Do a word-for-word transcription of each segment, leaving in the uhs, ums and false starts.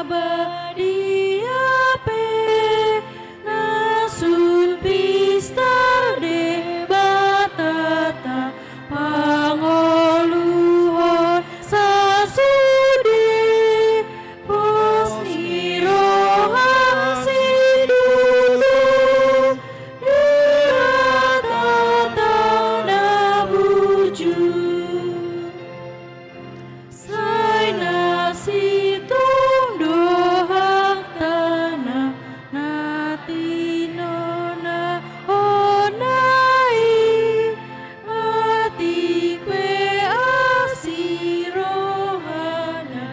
Badia pe na sun pistar Debatanta pangoluhon sasude pos ni roha situtu di hatanta na burju. Sai na sintung do hata na, na tinonahonna i, atik pe asi rohana,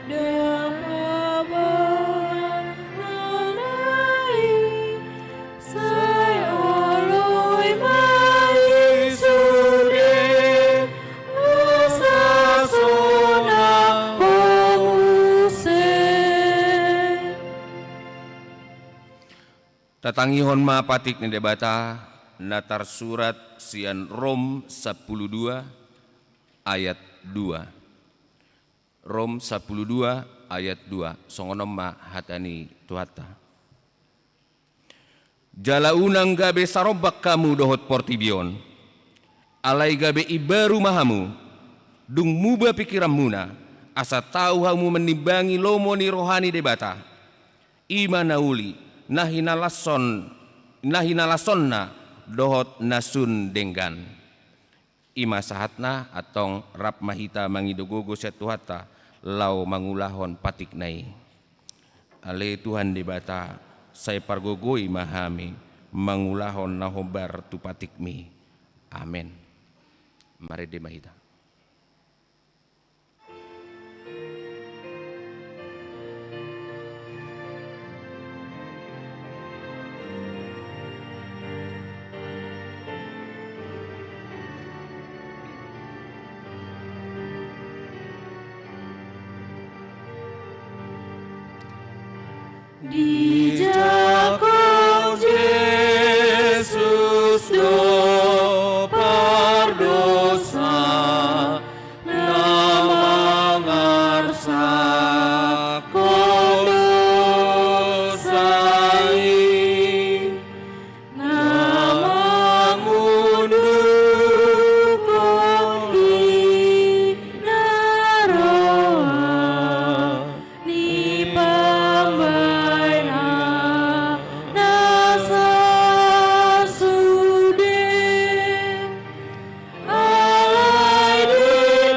ndang paboahon rohana i. Sai oloi ma i sude, asa sonang ho muse. Tatangihon ma patik ni Debata na tarsurat sian Rom sampulu dua ayat dua. Rom sampulu dua ayat dua, songon on ma hata ni Tuhanta. Jala unang gabe sarombak hamu dohot portibi on, alai gabe imbaru ma hamu, dung muba pingkiranmuna, asa tau hamu manimbangi lomo ni roha ni Debata, i ma na uli, na hinalashon, na hinalashonna dohot na sun denggan. I ma sahatna, antong rap ma hita mangido gogo sian Tuhanta laho mangulahon patikna i. Ale Tuhan Debata, sai pargogoi ma hami mangulahon na hombar tu patikmi. Amen. Marende ma hita. Dijangkon Jesus do pardosa na mangarsakhon dosa i, na mangundukhon hina roha ni pambahenan na sasude. Alai di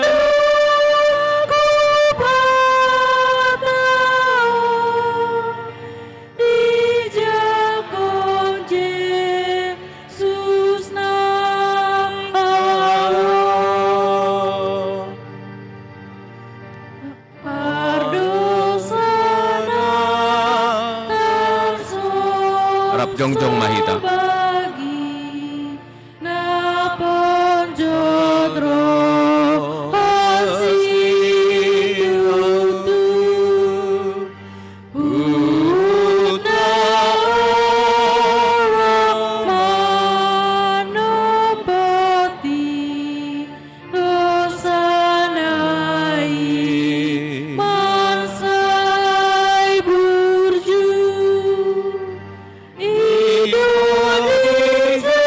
tonggo hata on dijangkon Jesus Naibata. Pardosana tarsombagi. Rap jongjong ma hita. Na ponjot roha situtu, huhut na holan manompoti dosana i mansai burju. I do dijangkon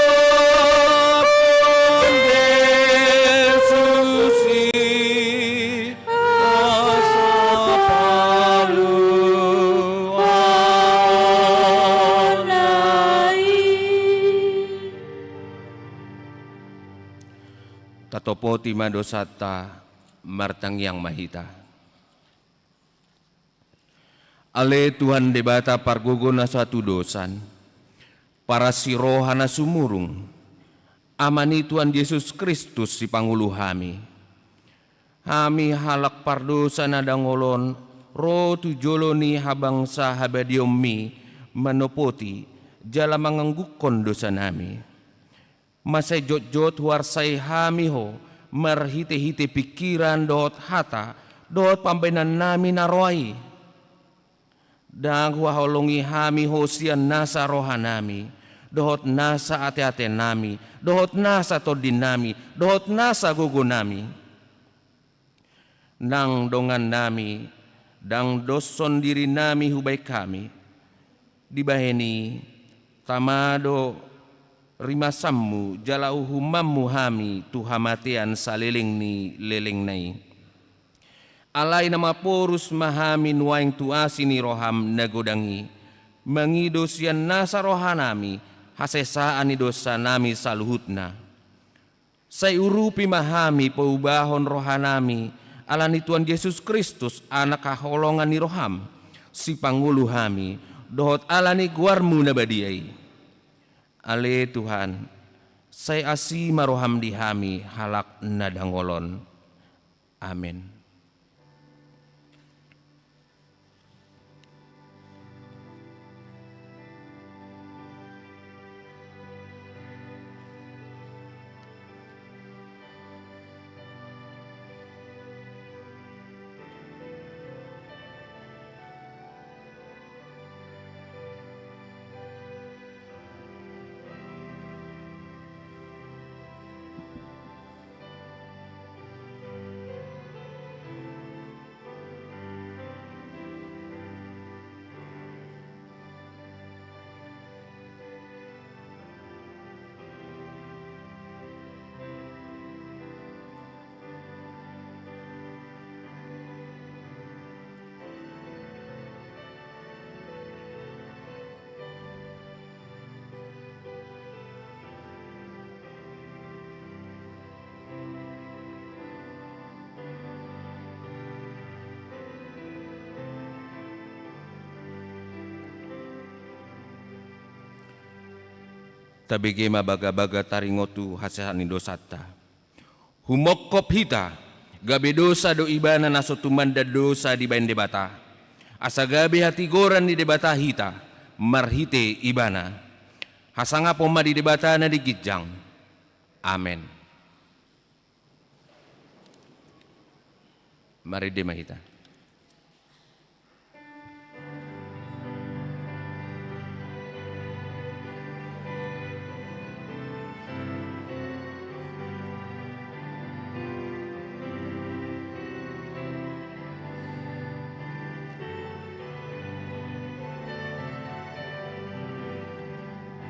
Jesus i asa paluaonna i. Tatopoti ma dosanta, martangiang ma hita. Ale Tuhan Debata pargogo na so hatudosan, parasi roha na sumurung, Ama ni Tuhan Jesus Kristus sipangolu hami. Hami halak pardosa na dangol on ro tu jolo ni habangsa habadiaonmi manopoti jala mangangguhon dosanami. Mansai jotjot huarsai hami ho marhitehite pingkiran dohot hata dohot pambahenannami na roa i. Ndang huhaholongi hami ho sian nasa rohanami dohot nasa ateatenami dohot nasa tondinami dohot nasa gogonami. nang dongannami, ndang doshon dirinami hubaen hami. Dibahen i, tama do rimasanmu jala uhumanmu hami tu hamatean saleleng ni lelengna i. Alai na maporus ma hami nuaeng tu asi ni roham na godang i, mangido sian nasa rohanami hasesaan ni dosanami saluhutna. Sai urupi ma hami paubahon rohanami, ala ni Tuhan Jesus Kristus, Anak haholongan ni roham, sipangolu hami, dohot ala ni goarmu na badia i. Ale Tuhan, sai asi ma roham di hami halak na dangol on. Amen. Tabege ma bagabaga taringot tu hasesaan ni dosanta. Humongkop hita, gabe dosa do ibana na so tumanda dosa dibaen Debata. Asa gabe hatigoran ni Debata hita, marhite ibana. Hasangapon ma di Debata na di ginjang. Amen. Marende ma hita.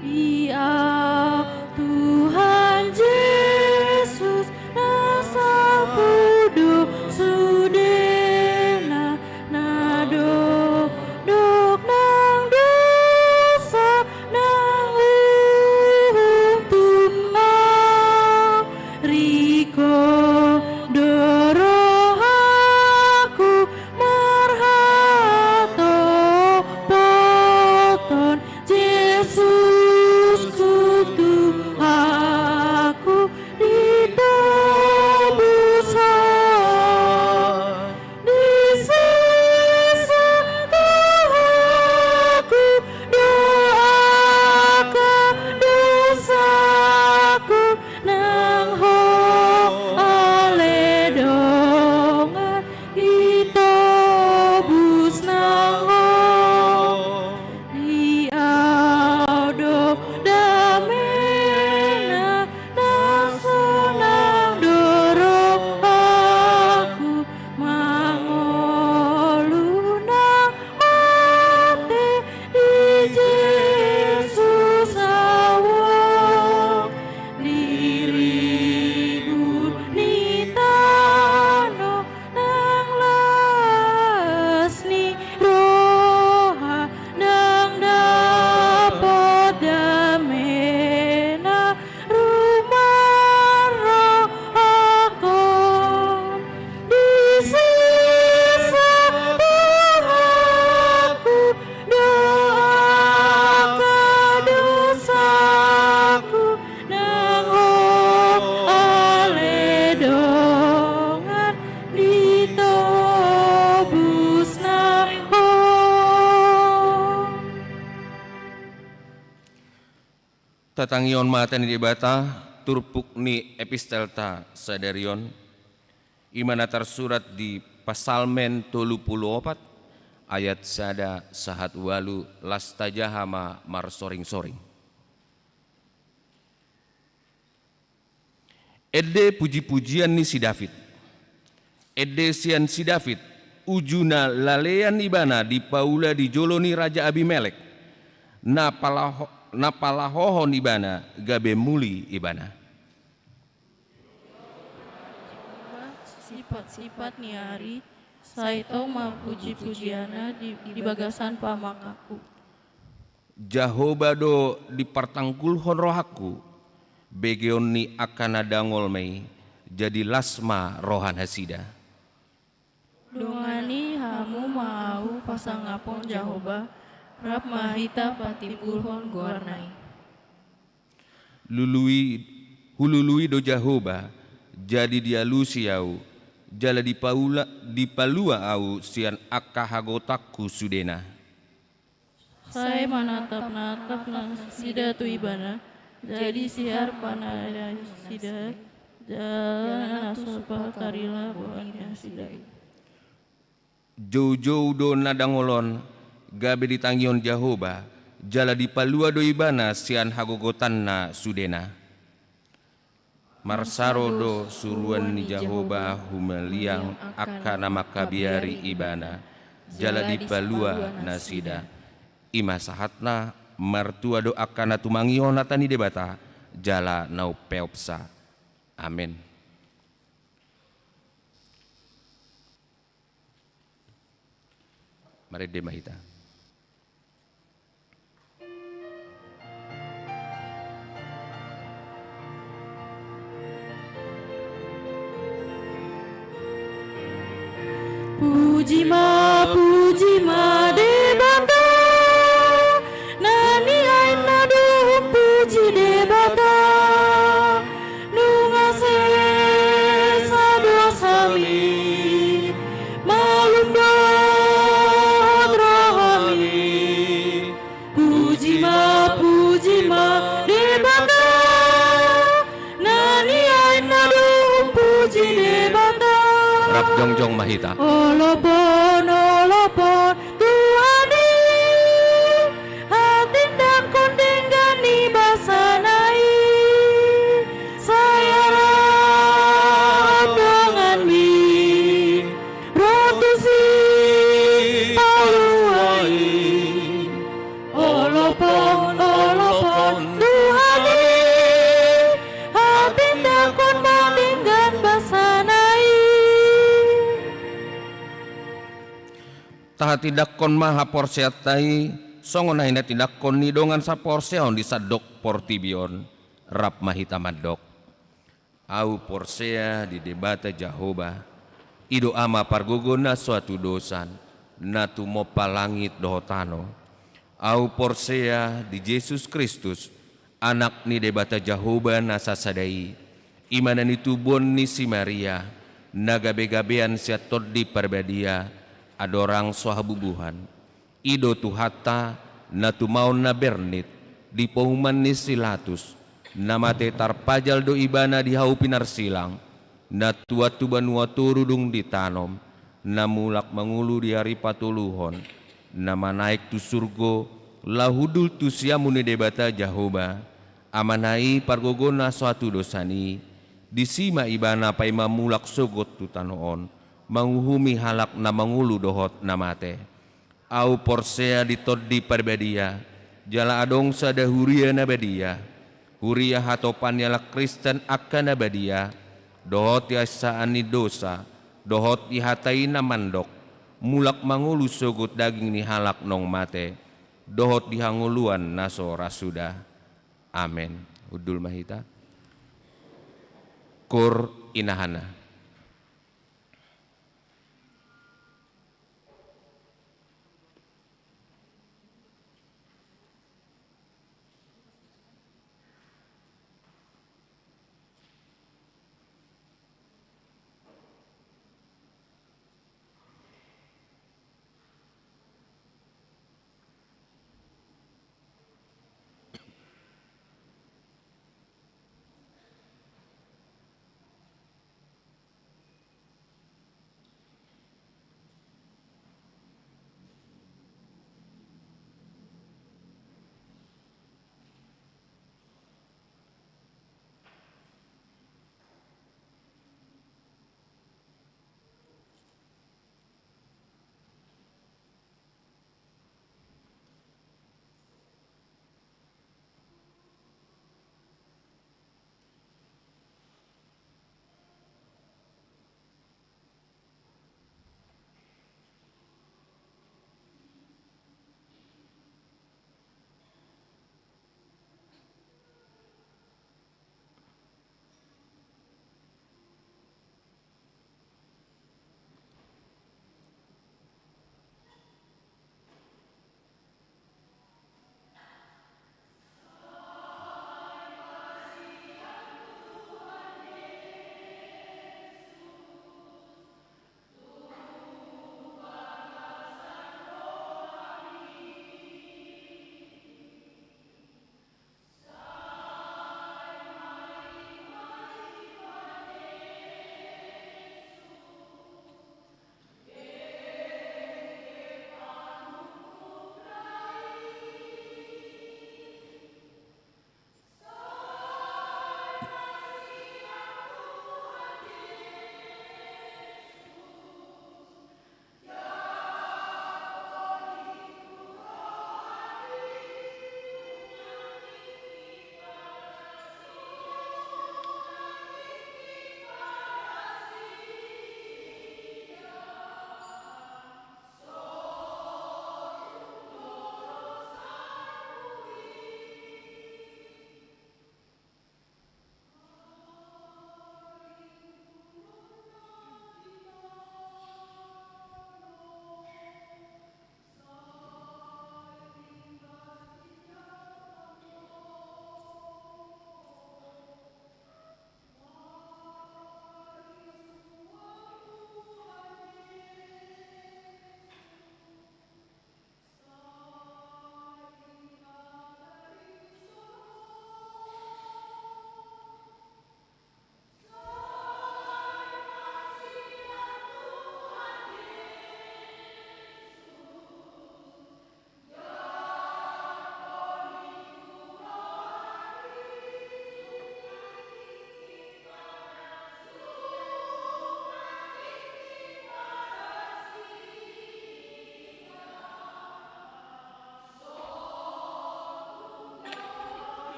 Ia Tuhan Jesus, na salpu do sudena, na dokdok nang dosa nang uhum tu Ho. Riko do rohaku marhatopoton Jesus, Tuhanku, ditobus Ho. Disesa rohaku, dohot angka dosaku, nang Ho ale dongan, ditobus nang Ho. Di Au do damena, na sonang do rohaku, mangolu nang mate di Jesus au. Di ribut ni tano nang las ni roha, ndang dapot damena rumarrohahon. Disesa rohaku, dohot angka dosaku, nang Ho ale dongan, ditobus nang Ho. Tatangihon ma hata ni Debata, turpuk ni epistelta sadari on, i ma na tarsurat di Psalmen tolu pulu opat, ayat sada sahat ualu, las tajaha ma marsoringsoring. Ende pujipujian ni si David. ende sian si David, uju na lalean ibana dipaula di jolo ni Raja Abimelek, na palaho-, na palahohon ibana gabe muli ibana. Sipat-sipat ni ari, sai tong ma puji-pujianna di, di bagasan pamanganku. Jahowa do dipartanggulhon rohangku, begeon ni angka na dangol ma i, jadi las ma roha nasida. Dongani hamu ma ahu pasangaphon Jahowa, rap ma hita patimbulhon goarna i. Lului, hulului do Jahowa, jadi dialusi ahu, jala dipaula, dipalua ahu sian angka hagogotanku sudena. Sai manatap-natap nasida tu ibana, jadi sihar panandaonnasida, jala na so patarila boanginasida i. Joujou do na dangol on, gabe ditangihon Jahowa, jala dipalua do ibana sian hagogotanna sudena. Marsaro do suruan ni Jahowa humaliang angka na mangkabiari ibana, jala dipalua nasida. I ma sahatna, martua do angka na tumangihon hata ni Debata, jala na umpeopsa. Amen. Marende ma hita. Puji ma, puji ma Debata, na niain na dung puji Debata. Nunga sesa dosami, malum dohot rohami. Puji ma, puji ma Debata, na niain na dung puji Debata. Rap jongjong ma hita. Olopon, olopon Tuhan i, hatindangkon denggan ni basana i, sai arap donganmi, ro tu sipalua i. Olopon, olopon Tuhan i, hatindangkon ma denggan basana i. Tahatindangkon ma haporseaonta i, songon na hinatindangkon ni dongan saporseaon di sandok portibi on. Rap ma hita mandok. Ahu porsea di Debata Jahowa, i do Ama pargogo na so hatudosan, na tumompa langit dohot tano. Ahu porsea di Jesus Kristus, Anak ni Debata Jahowa na sasada i, i ma na nitubuhon ni si Maria, na gabegabean sian Tondi Parbadia, andorang so habubuhan. I do Tuhanta, na tumaon na bernit, di pohuman ni si Latus, na mate tarpajal do ibana di hau pinarsilang, na tuat tu banua toru dung ditanom, na mulak mangolu di ari patoluhon, na manaek tu surgo, laho hundul tu siamun ni Debata Jahowa, Amana i pargogo na so hatudosan i, disi ma ibana paima mulak sogot tu tano on, manguhumi halak na mangolu dohot na mate. Ahu porsea di Tondi Parbadia, jala adong sada huria na badia, huria hatopan ni halak Kristen angka na badia, dohot hahinsaan ni dosa, dohot di hata i na mandok, mulak mangolu sogot daging ni halak naung mate, dohot di hangoluan na so ra suda. Amen. Hundul ma hita. Koor inahana.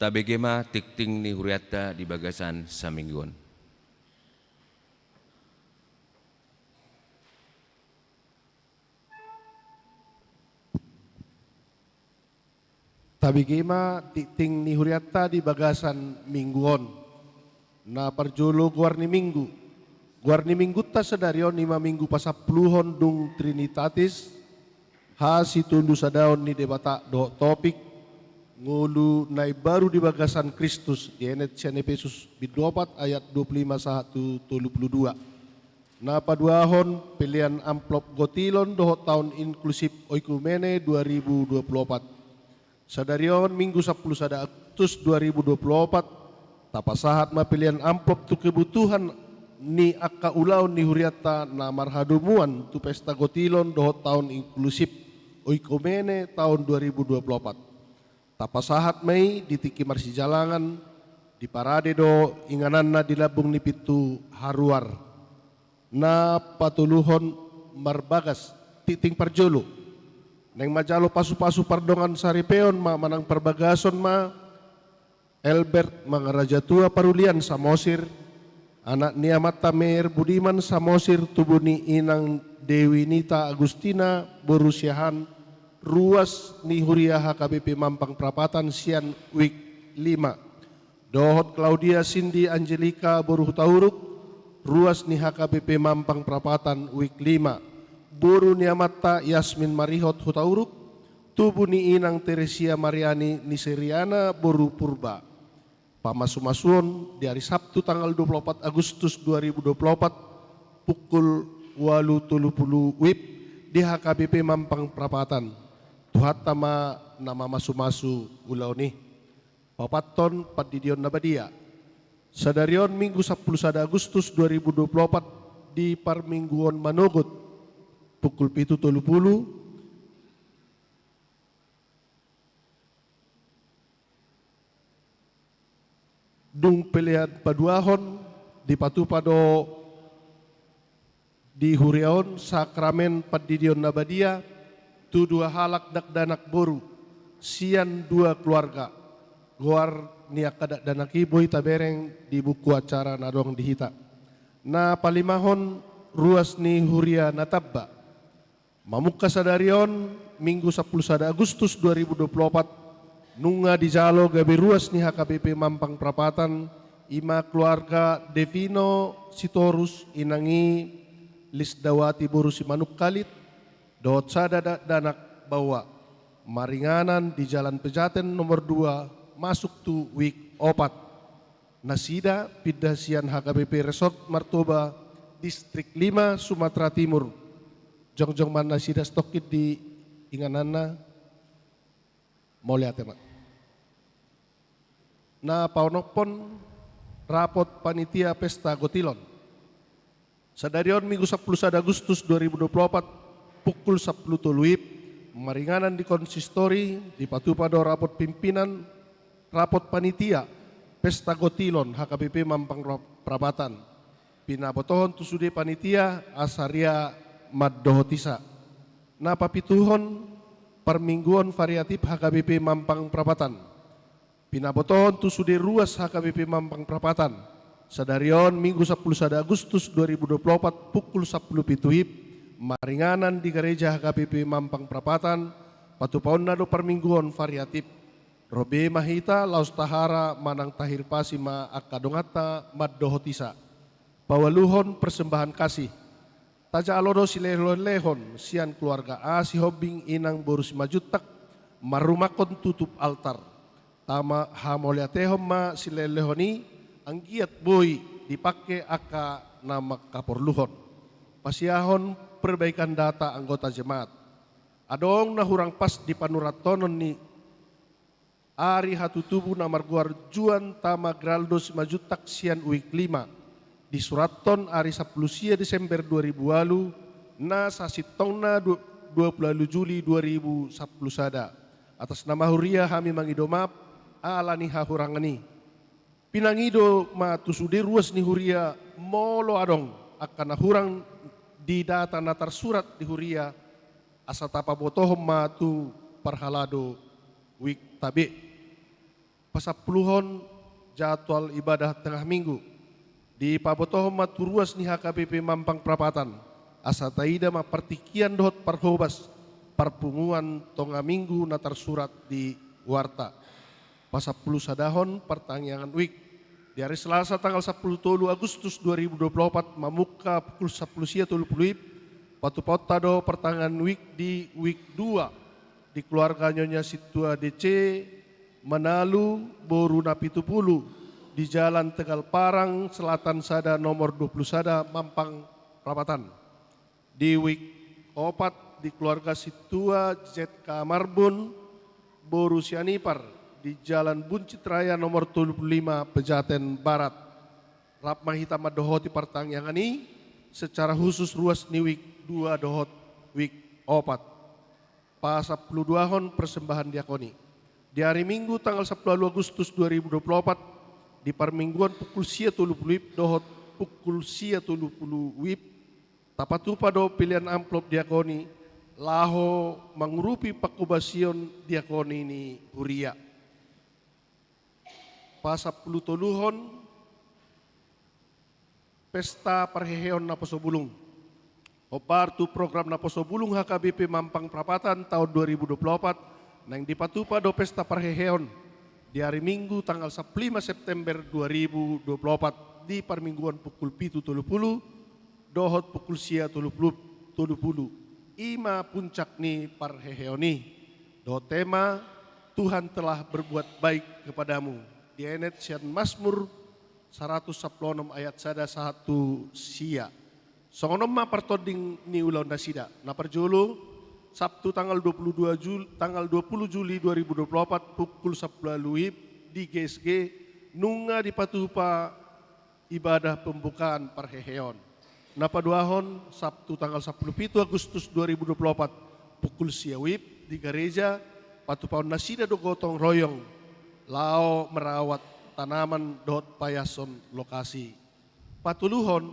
Tabege ma tingting ni hurianta di bagasan saminggu on. Tabege ma tingting ni hurianta di bagasan minggu on. Na parjolo goar ni minggu. Goar ni minggunta sadari on i ma minggu pasampuluhon dung Trinitatis, hasitolusadaon ni Debata dohot topik, ngolu na imbaru di bagasan Kristus, dienet sian Epesus bindu opat ayat dua puluh lima sahat tu tolu puluh dua. Na paduahon, pelean amplop gotilon dohot taon inklusif oikumene dua ribu dua puluh opat. Sadari on minggu sampulu sada Agustus dua ribu dua puluh opat, tapasahat ma pelean amplop tu kebutuhan ni angka ulaon ni hurianta na marhadomuan tu pesta gotilon dohot taon inklusif oikumene taon dua ribu dua puluh opat. Tapasahat ma i di tingki marsijalangan, diparade do ingananna di lambung ni pintu haruar. Na patoluhon, marbagas tingting parjolo. Naeng manjalo pasupasu pardongan saripeon ma manang parbagason ma Elbert Mangarajatua Parulian Samosir, anak ni amanta Mer Budiman Samosir, tubu ni inang Dewi Nita Agustina boru Siahaan, ruas ni huria H K B P Mampang Prapatan sian wijk lima. Dohot Claudia Cindy Angelika boru Hutauruk, ruas ni H K B P Mampang Prapatan wijk lima. Boru ni amanta Yasmin Marihot Hutauruk, tubu ni inang Teresia Mariani Niseriana boru Purba. Pamasumasuon di ari Sabtu tanggal dua puluh opat Agustus dua ribu dua puluh opat, pukul ualu tolu puluh wib di H K B P Mampang Prapatan. Tuhanta ma na mamasumasu ulaon i. Paopathon, pandidion na badia. Sadari on minggu sampulu sada Agustus dua ribu dua puluh opat, di parmingguon manogot, pukul pitu tolu puluh, dung pelean paduahon, dipatupa do di huria on sakramen pandidion na badia tu dua halak dakdanak boru sian dua keluarga. Goar ni angka dakdanak i boi tabereng di buku acara na adong di hita. Na palimahon, ruas ni huria Natamba. Mamungka sadari on, minggu sampulu sada Agustus dua ribu dua puluh opat, nunga dijalo gabe ruas ni H K B P Mampang Prapatan, i ma keluarga Devino Sitorus, inang i Lisdawati boru Simanungkalit, dohot sada dakdanak baoa, maringanan di Jalan Pejaten nomor dua, masuk tu wijk opat. Nasida pinda sian H K B P Resort Martoba, Distrik lima, Sumatera Timur. Jongjong ma nasida satongkin di ingananna. Mauliate ma. Na paonomhon, rapot panitia pesta gotilon. Sadari on minggu sampulu sada Agustus dua ribu dua puluh opat, pukul sampulu tolu wib, maringanan di konsistori, dipatupa do rapot pimpinan, rapot panitia pesta gotilon H K B P Mampang Pra-, Prapatan. Pinabotohon tu sude panitia asa ria mandohotisa. Na papituhon, parmingguon variatif H K B P Mampang Prapatan. Pinabotohon tu sude ruas H K B P Mampang Prapatan. Sadari on minggu sampulu sada Agustus dua ribu dua puluh opat, pukul sampulu pitu wib, maringanan di gareja H K B P Mampang Prapatan, patupaonna do parmingguon variatif. Ro be ma hita laos tahara manang tahiripasi ma angka donganta mandohotisa. Paualuhon, persembahan kasih. Tajalo do silehonlehon sian keluarga A Sihombing inang boru Simanjuntak, marrumangkon tutup altar. Tama hamauliatehon ma silehonlehon i, anggiat boi dipangke angka na mangkaporluhon. Pasiahon perbaikan data anggota jemaat. Adong na hurang pas di panurathonon ni ari hatutubu na margoar Juan Tama Geraldo Simanjuntak sian wijk lima. Disurathon ari sampulu sia Desember dua ribu ualu, na sasintongna du-, dua pulu ualu Juli dua ribu sampulu sada. Atas nama huria hami mangido maaf ala ni hahurangan i. Pinangido ma tu sude ruas ni huria molo adong angka na hurang di data na tarsurat di huria, asa tapabotohon ma tu parhalado wijk ta be. Pasampuluhon, jadwal ibadah tengah minggu. Dipabotohon ma tu ruas ni H K B P Mampang Prapatan, asa taida ma partingkian dohot parhobas parpunguan tonga minggu na tarsurat di warta. Pasampulusadahon, partangiangan wijk. Di ari Selasa tanggal sampulu tolu Agustus dua ribu dua puluh opat, mamungka pukul sampulu sia tolu pulu wib, patupaonta do partangiangan wijk di wijk dua, di keluarga Nyonya Sintua D C, Manalu, boru na pitu pulu, di Jalan Tegal Parang, Selatan sada, nomor dua puluh sada, Mampang Prapatan. Di wijk opat, di keluarga Sintua Z K Marbun, boru Sianipar, di Jalan Buncit Raya nomor tolu pulu lima, Pejaten Barat. Rap ma hita mandohoti partangiangan i secara khusus ruas ni wijk dua dohot wijk opat. Pasampuluduahon, persembahan diakoni. Di ari Minggu tanggal sampulu ualu Agustus dua ribu dua puluh opat, di parmingguan pukul sia tolu pulu wib dohot pukul sia tolu pulu wib, tapatupa do pilihan amplop diakoni laho mangurupi panghobasion diakoni ni huria. Pasampulutoluhon, pesta parheheon naposo bulung. Hombar tu program naposo bulung H K B P Mampang Prapatan taon dua ribu dua puluh opat, naeng dipatupa do pesta parheheon di ari Minggu tanggal sampulu lima September dua ribu dua puluh opat, di parmingguan pukul pitu tolu pulu dohot pukul sia tolu pulu, tolu pulu. I ma puncak ni parheheon i. Dohot tema, Tuhan telah berbuat baik kepadamu. Dienet sian Mazmur saratus sampulu onom ayat sada sahat tu sia. Songon on ma partonding ni ulaonnasida. Na parjolo, Sabtu tanggal dua puluh dua Jul-, tanggal dua puluh Juli dua ribu dua puluh opat, pukul sampulu ualu wib, di G S G, nunga dipatupa ibadah pembukaan parheheon. Na paduahon, Sabtu tanggal sampulu pitu Agustus dua ribu dua puluh opat, pukul sia wib, di gareja, patupaonnasida do gotong royong laho merawat tanaman dohot paiashon lokasi. Patoluhon,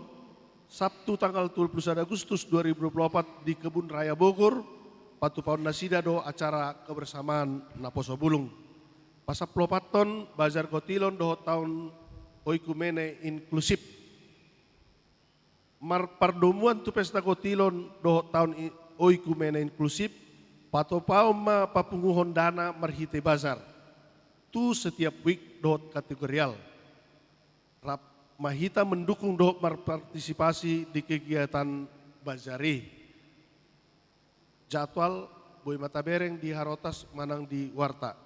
Sabtu tanggal dua puluh sada Agustus dua ribu dua puluh opat, di Kebun Raya Bogor, patupaonnasida do acara kebersamaan naposo bulung. Pasampuluopathon, bazar gotilon dohot taon oikumene inklusif. Marpardomuan tu pesta gotilon dohot taon i-, oikumene inklusif, patupaon ma papunguhon dana marhite bazar tu setiap wijk dohot kategorial. Rap ma hita mendukung dohot marpartisipasi di kegiatan bazar i. Jadwal boi ma tabereng di harotas manang di warta.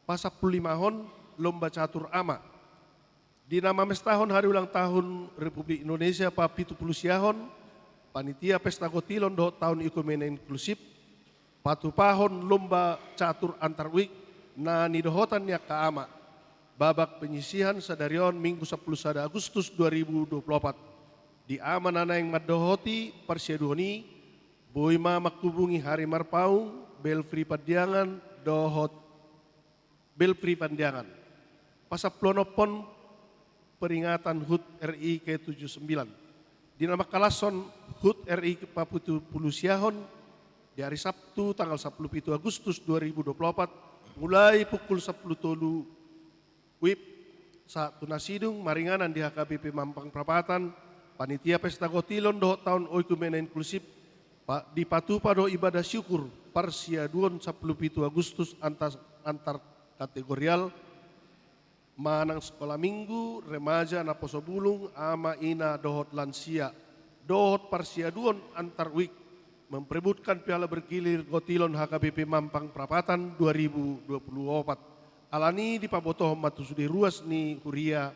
Pasampululimahon, lomba catur ama. Di na mamestahon hari ulang tahun Republik Indonesia papitu pulu siahon, panitia pesta gotilon dohot taon oikumene inklusif, patupahon lomba catur antar wijk na nidohotan ni angka ama. Babak penyisihan sadari on Minggu sampulu sada Agustus dua ribu dua puluh opat. Di ama na naeng mandohoti parsiaduon i, boi ma manghubungi Hari Marpaung, Belfry Pandiangan, dohot Belfry Pandiangan. Pasampuluonomhon, peringatan HUT R I ke tujuh sembilan. Di na mangkalashon HUT R I ke papitu pulu siahon, di ari Sabtu tanggal sampulu pitu Agustus dua ribu dua puluh opat, mulai pukul sampulu tolu wib sahat tu na sidung, maringanan di H K B P Mampang Prapatan, panitia pesta gotilon dohot taon oikumene inklusif, pa-, dipatupa do ibadah syukur parsiaduon sampulu pitu Agustus antas-, antar kategorial, manang sekolah minggu, remaja, naposo bulung, ama, ina, dohot lansia, dohot parsiaduon antar wijk, memperebutkan piala bergilir gotilon H K B P Mampang Prapatan dua ribu dua puluh opat. Alani dipabotohon ma tu sude ruas ni huria,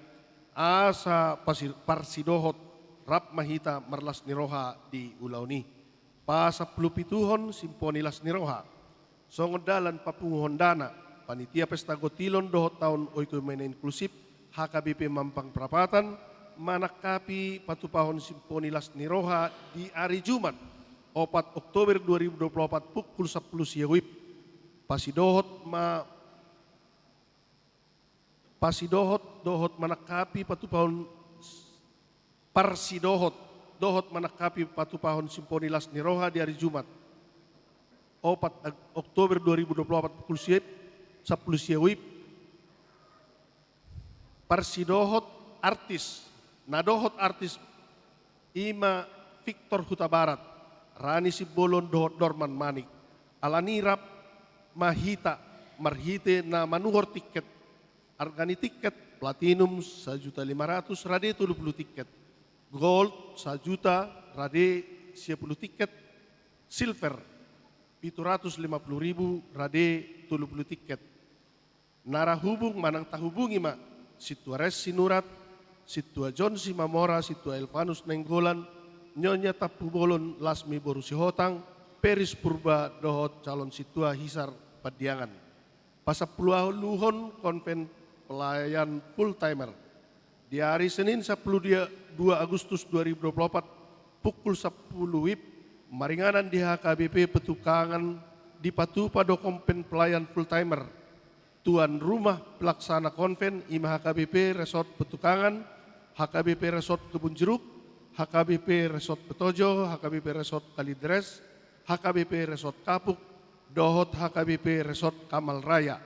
asa pasi-, parsidohot, rap ma hita marlas ni roha di ulaon i. Pasampulupituhon, simponi las ni roha. Songon dalan papunguhon dana, panitia pesta gotilon dohot taon oikumene inklusif, H K B P Mampang Prapatan, manangkapi patupahon simponi las ni roha di ari Jumat, opat Oktober dua ribu dua puluh opat, pukul sampulu sia wib. Pasidohot ma-, pasidohot, dohot manangkapi patupahon, parsidohot, dohot manangkapi patupahon simponi las ni roha di ari Jumat, opat Ag-, Oktober dua ribu dua puluh opat, pukul sia wib, sampulu sia wib, Parsidohot artis, na dohot artis i ma Victor Hutabarat, Rani Simbolon dohot Dorman Manik. Alani i rap ma hita marhite na manuhor tiket. Arga ni tiket: platinum sajuta lima ratus rade tolu pulu tiket, gold sajuta rade sia pulu tiket, silver pitu ratus lima pulu ribu rade tolu pulu tiket. Na ra hubung manang tahubungi ma Sintua Res Sinurat, Sintua Jon Simamora, Sintua Elvanus Nainggolan, Nyonya Tampubolon Lasmi boru Sihotang, Peris Purba dohot calon Sintua Hisar Pandiangan. Pasampuluhon konven pelayan full timer. Di ari Senin sampulu dua Agustus dua ribu dua pulu opat, pukul sampulu wib, maringanan di H K B P Petukangan, dipatupa do konven pelayan full timer. Tuan rumah pelaksana konven i ma H K B P Resort Petukangan, H K B P Resort Kebun Jeruk, H K B P Resort Petojo, H K B P Resort Kalideres, H K B P Resort Kapuk, dohot H K B P Resort Kamal Raya.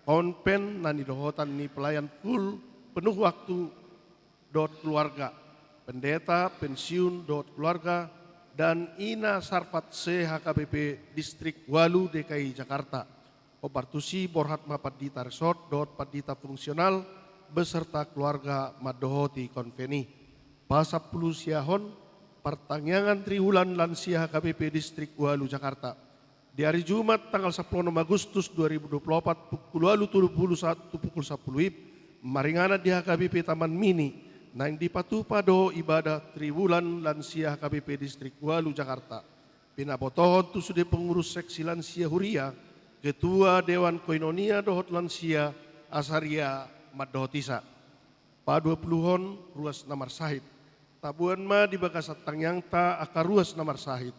Konven na nidohotan ni pelayan full penuh waktu dohot keluarga, pendeta, pensiun dohot keluarga, dan ina sarpat se H K B P Distrik Walu D K I Jakarta. Hombar tusi borhat ma pandita resort dohot pandita fungsional beserta keluarga mandohoti konven i. Pasampulu siahon, partangiangan triwulan lansia H K B P Distrik Walu Jakarta. Di ari Jumat tanggal sampulu onom Agustus dua ribu dua pulu opat, pukul ualu tolu pulu sahat tu pukul sampulu wib, maringanan di H K B P Taman Mini, naeng dipatupa do ibadah triwulan lansia H K B P Distrik Walu Jakarta. Pinabotohon tu sude pengurus seksi lansia huria, ketua dewan koinonia dohot lansia, asa huria mandohoti sa. Paduapuluhon, ruas na marsahit. Taboan ma di bagasan tangiangta angka ruas na marsahit.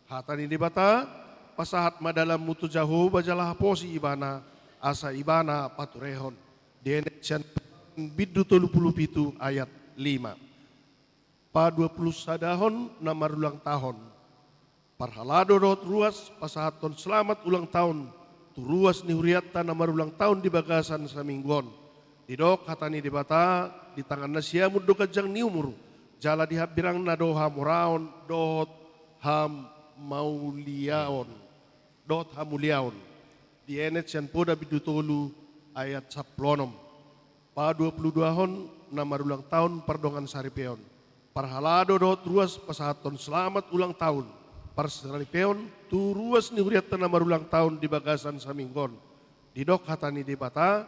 Hata ni Debata: Pasahat ma dalanmu tu Jahowa jala haposi Ibana, asa Ibana paturehon. Dienet sian bindu tolu pulu pitu ayat lima. Paduapulusadahon, na marulang tahun. Parhalado dohot ruas, pasahathon selamat ulang tahun tu ruas ni hurianta na marulang tahun di bagasan saminggu on. Didok hata ni Debata: Di tangan na siamun do ganjang ni umur, jala di hambirangna do hamoraon dohot hamauliaon, dohot hamuliaon. Dienet sian Poda bindu tolu ayat sampulu onom. Paduapuluduahon, na marulang tahun pardongan saripeon. Parhalado dohot ruas, pasahathon selamat ulang tahun parsaripeon tu ruas ni hurianta na marulang tahun di bagasan saminggu on. Didok hata ni Debata: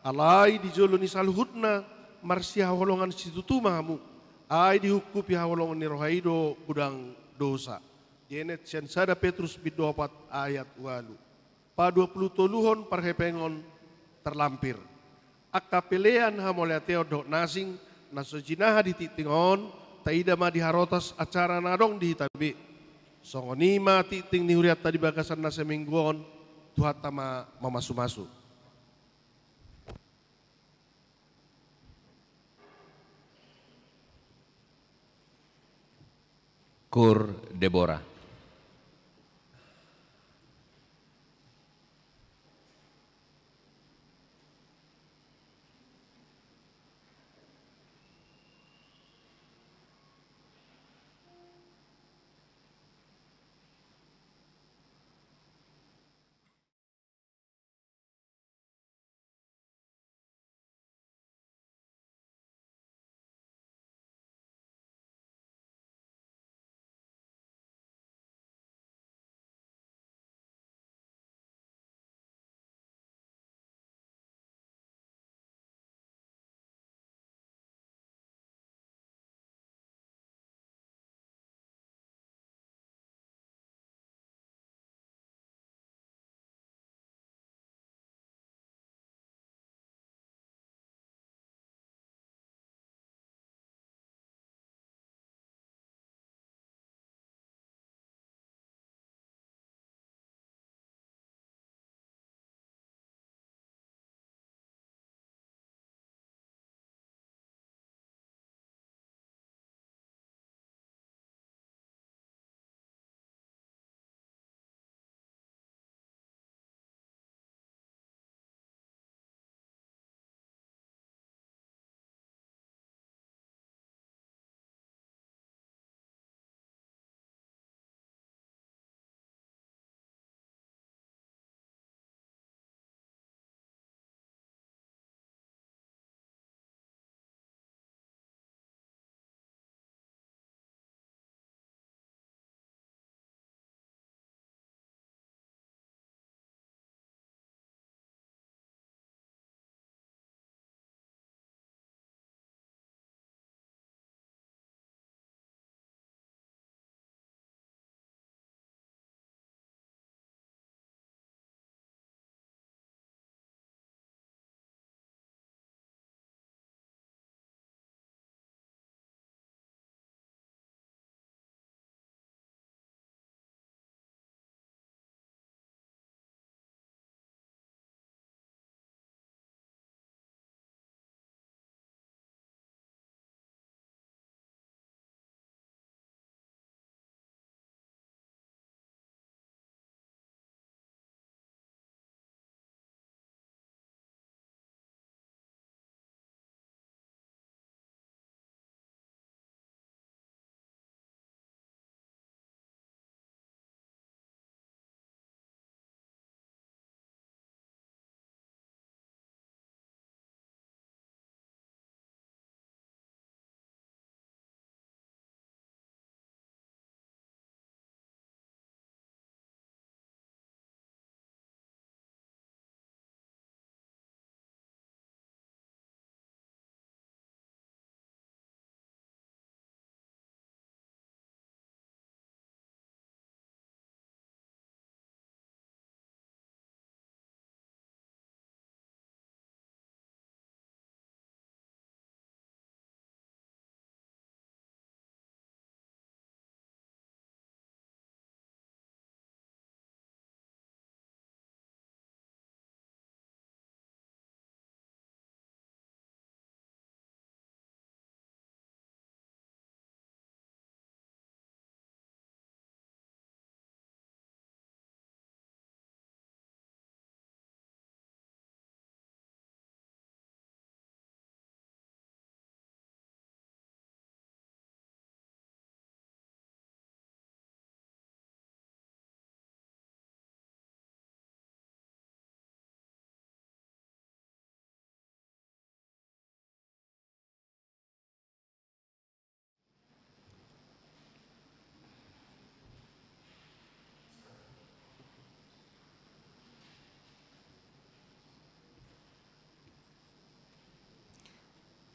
Alai di jolo ni saluhutna marsihaholongan situtu ma hamu, ai dihungkupi haholongan ni roha i do godang dosa. Dienet sian sada Petrus bindu opat ayat ualu. Paduapulutoluhon, parhepengon terlampir. Angka pelean, hamauliateon dohot na asing na so jinaha di tingting on, taida ma di harotas acara na adong di hita be. Songon i ma tingting ni hurianta di bagasan na saminggu on. Tuhanta ma mamasumasu. Kur Debora.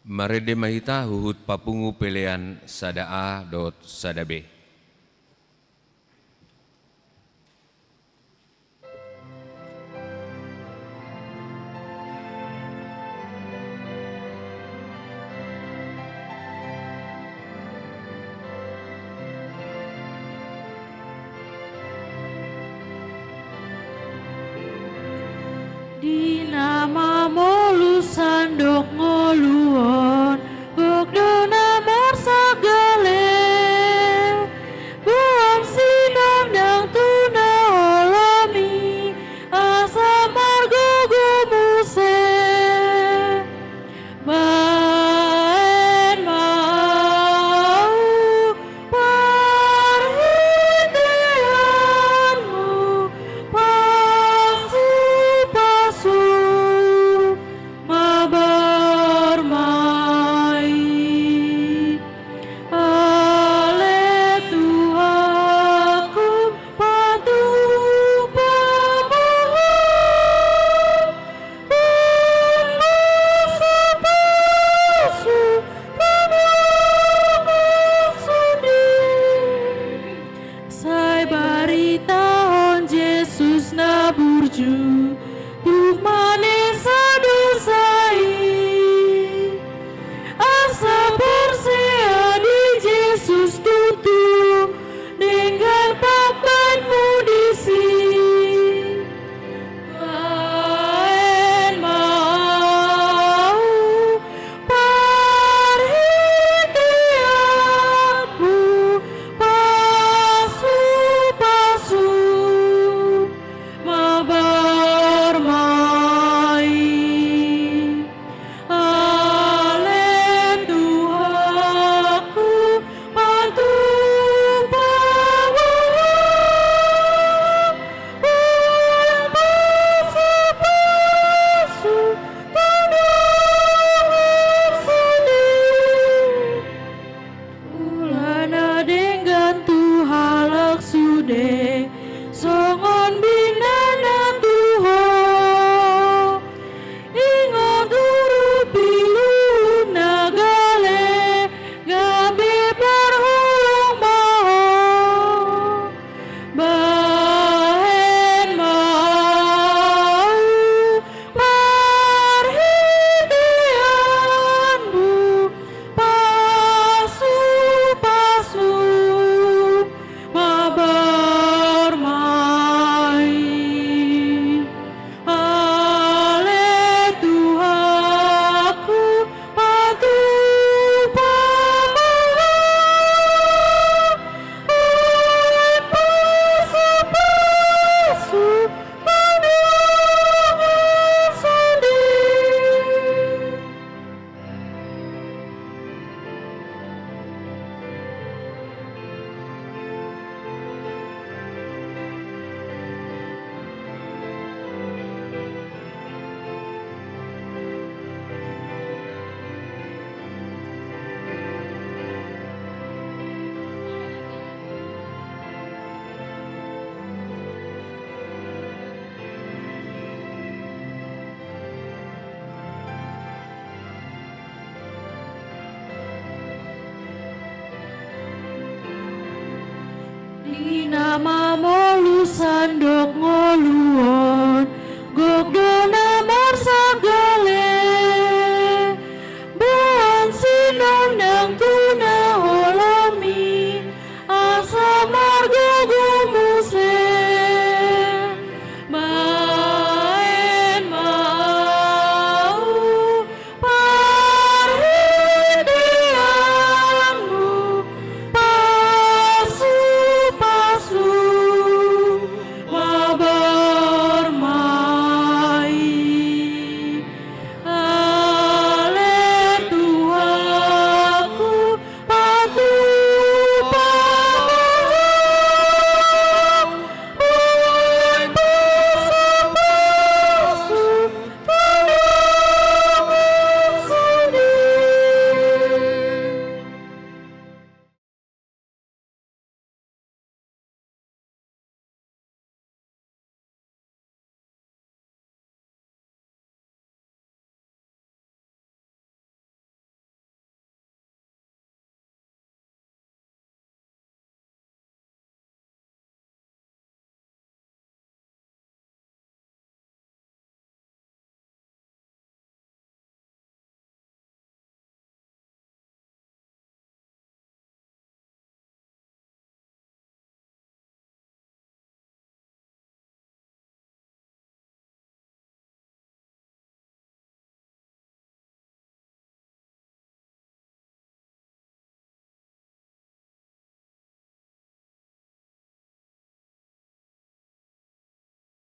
Marende ma hita huhut papungu pelean sada A dohot sada B. Di na mamolus sandok ngolu on, gok do na marsanggale. Boan sinondang tu na olomi, asa margogo muse. Baen ma ahu parhiteanmu, pasupasu ma barmain. Ale Tuhanku, patupa ma ahu, baen pasupasu tu dongan sude. Sai baritahon Jesus na burju tu manesa dosa i. Asa porsea di Jesus tutu, denggan pambahenmu disi. Baen ma ahu parhiteanmu, pasupasu ma barmain. Ale Tuhanku, patupa ma ahu, baen pasupasu tu dongan sude. Ula na denggan tu halak sude, songon binda na tu Ho. Ingot urupi luhut na gale, gabe parholong ma Ho. Baen ma ahu parhiteanmu, pasupasu ma barmain. Ale Tuhanku, patupa ma ahu, baen pasupasu tu dongan sude. Di na mamolus sandok ngolu on, gok do na marsanggale. Boan sinondang tu na olomi, asa margogo muse. Baen ma ahu parhiteanmu, pasupasu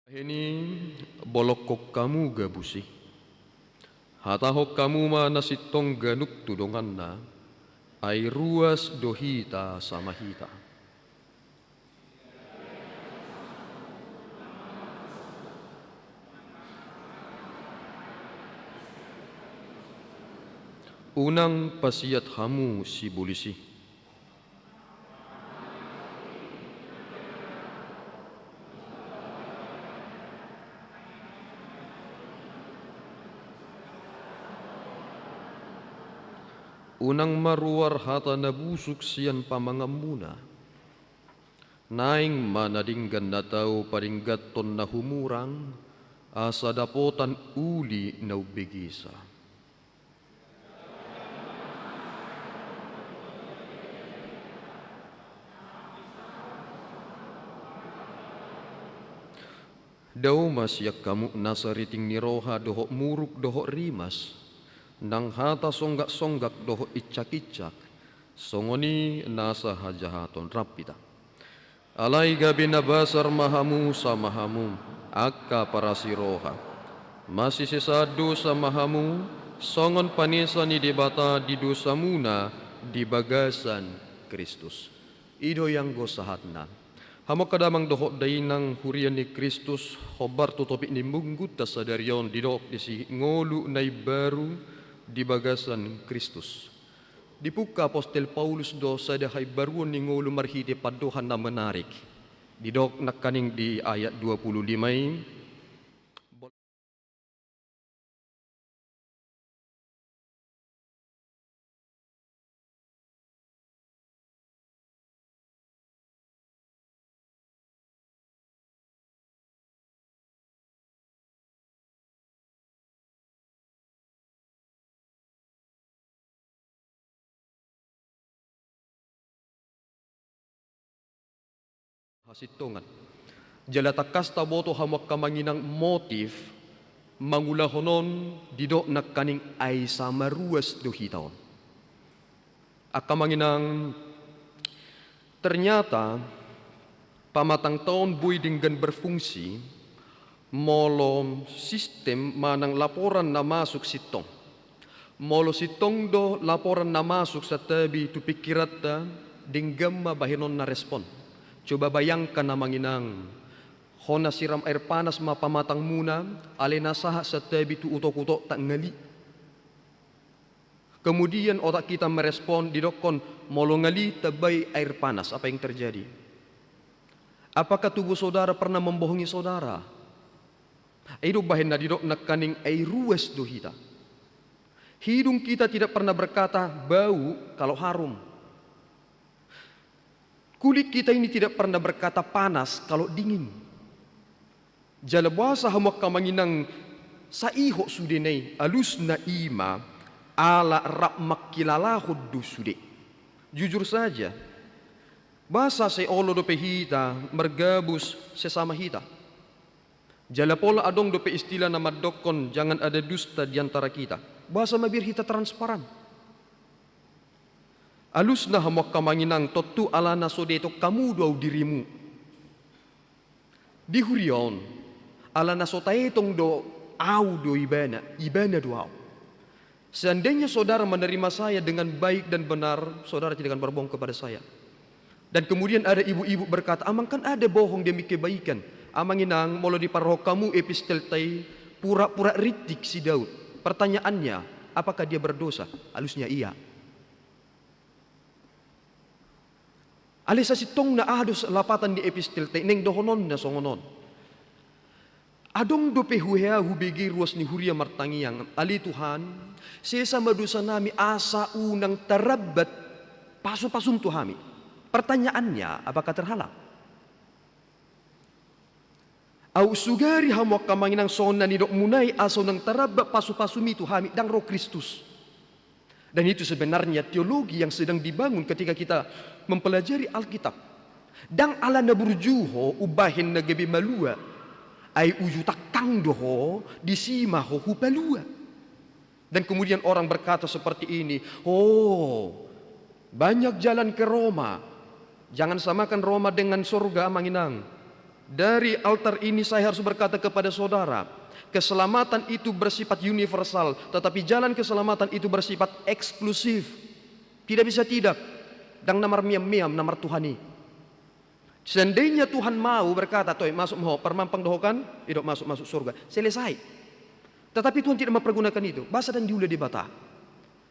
Heni, bolongkon hamu gabus i. Hatahon hamu ma na sintong ganup tu donganna, ai ruas do hita sama hita. Unang pasiat hamu sibolis i. Unang maruar hata na busuk sian pamanganmuna. Naeng ma na denggan na tau padengganhon na humurang, asa dapotan uli na umbegesa. Dao ma sian hamu nasa riting ni roha dohot muruk dohot rimas, nang hata songgak-songgak dohot incak-incak, songon i nasa hajahaton. Rap hita. Alai gabe na basar ma hamu sama hamu, angka parasiroha. Masisesaan dosa ma hamu, songon panesa ni Debata di dosamuna di bagasan Kristus. I do i anggo sahatna. Hamu angka damang dohot dainang huria ni Kristus, hombar tu topik ni minggunta sadari on didok disi ngolu na imbaru di bagasan Kristus. Dipungka apostel Paulus do sada haimbaruon ni ngolu marhite pandohan na menarik. Didok nangkaning di ayat dua puluh lima i. Hasintongan. Jala tangkas taboto hamu angka amang inang motif mangulahon on didok nangkaning ai sama ruas do hita on. Angka amang inang, ternyata pamatangta on boi denggan berfungsi molo sistem manang laporan na masuk sintong. Molo sintong do laporan na masuk santabi tu pingkiranta, denggan ma bahenonna respon. Coba bayangkan amang inang, hona siram air panas ma pamatangmuna, alai na sahat santabi tu utok-utokta ngali. Kemudian otak kita merespon, didokkon molo ngali tambai air panas, apa yang terjadi? Apakah tubuh saudara pernah membohongi saudara? I do bahen na didok nangkaning ai ruas do hita. Hidung kita tidak pernah berkata bau kalau harum. Kulit kita ini tidak pernah berkata panas kalau dingin. Jala boasa hamu angka amang inang saihot sudena i? Alusna i ma ala rap mangkilalahon do sude. Jujur saja, boasa sai olo dope hita margabus sesama hita? Jala pola adong dope istilah na mandokkon jangan ada dusta di antara kita. Boasa mabiar hita transparan? Alusna hamu angka amang inang, tontu alana so dietong hamu do au dirimu. Di huria on, alana so taetong do au do ibana, ibana do au. Seandainya saudara menerima saya dengan baik dan benar, saudara tidak akan berbohong kepada saya. Dan kemudian ada ibu-ibu berkata, "Amang, kan ada bohong demi kebaikan." Amang inang, molo diparrohahon hamu epistelta i, pura-pura rintik si Daud. Pertanyaannya, apakah dia berdosa? Alusnya iya. Alai sasintongna aha do lapatan ni epistelta i? Naeng dohononna songon on. Adong dope huhea hubege ruas ni huria martangiang, ale Tuhan, sesa ma dosanami asa unang tarambat pasu-pasum tu hami. Pertanyaannya, apakah terhalang? Au sugari hamu angka amang inang songon na nidokmuna i asa unang tarambat pasu-pasumi tu hami, ndang ro Kristus. Dan itu sebenarnya teologi yang sedang dibangun ketika kita mempelajari Alkitab. Ndang ala na burju ho umbahen na gabe malua, ai uju tangkang do ho, disi ma ho hupalua. Dan kemudian orang berkata seperti ini, "Oh, banyak jalan ke Roma." Jangan samakan Roma dengan sorga, amang inang. Dari altar ini saya harus berkata kepada saudara, keselamatan itu bersifat universal, tetapi jalan keselamatan itu bersifat eksklusif. Tidak bisa tidak. Ndang na marmiam-miam na martuhan i. Seandainya Tuhan mau berkata, "Toe, masuk ma ho, parmampang do ho kan, idok masuk, masuk surga." Selesai. Tetapi Tuhan tidak mempergunakan itu. Boasa? Ndang diula Debata.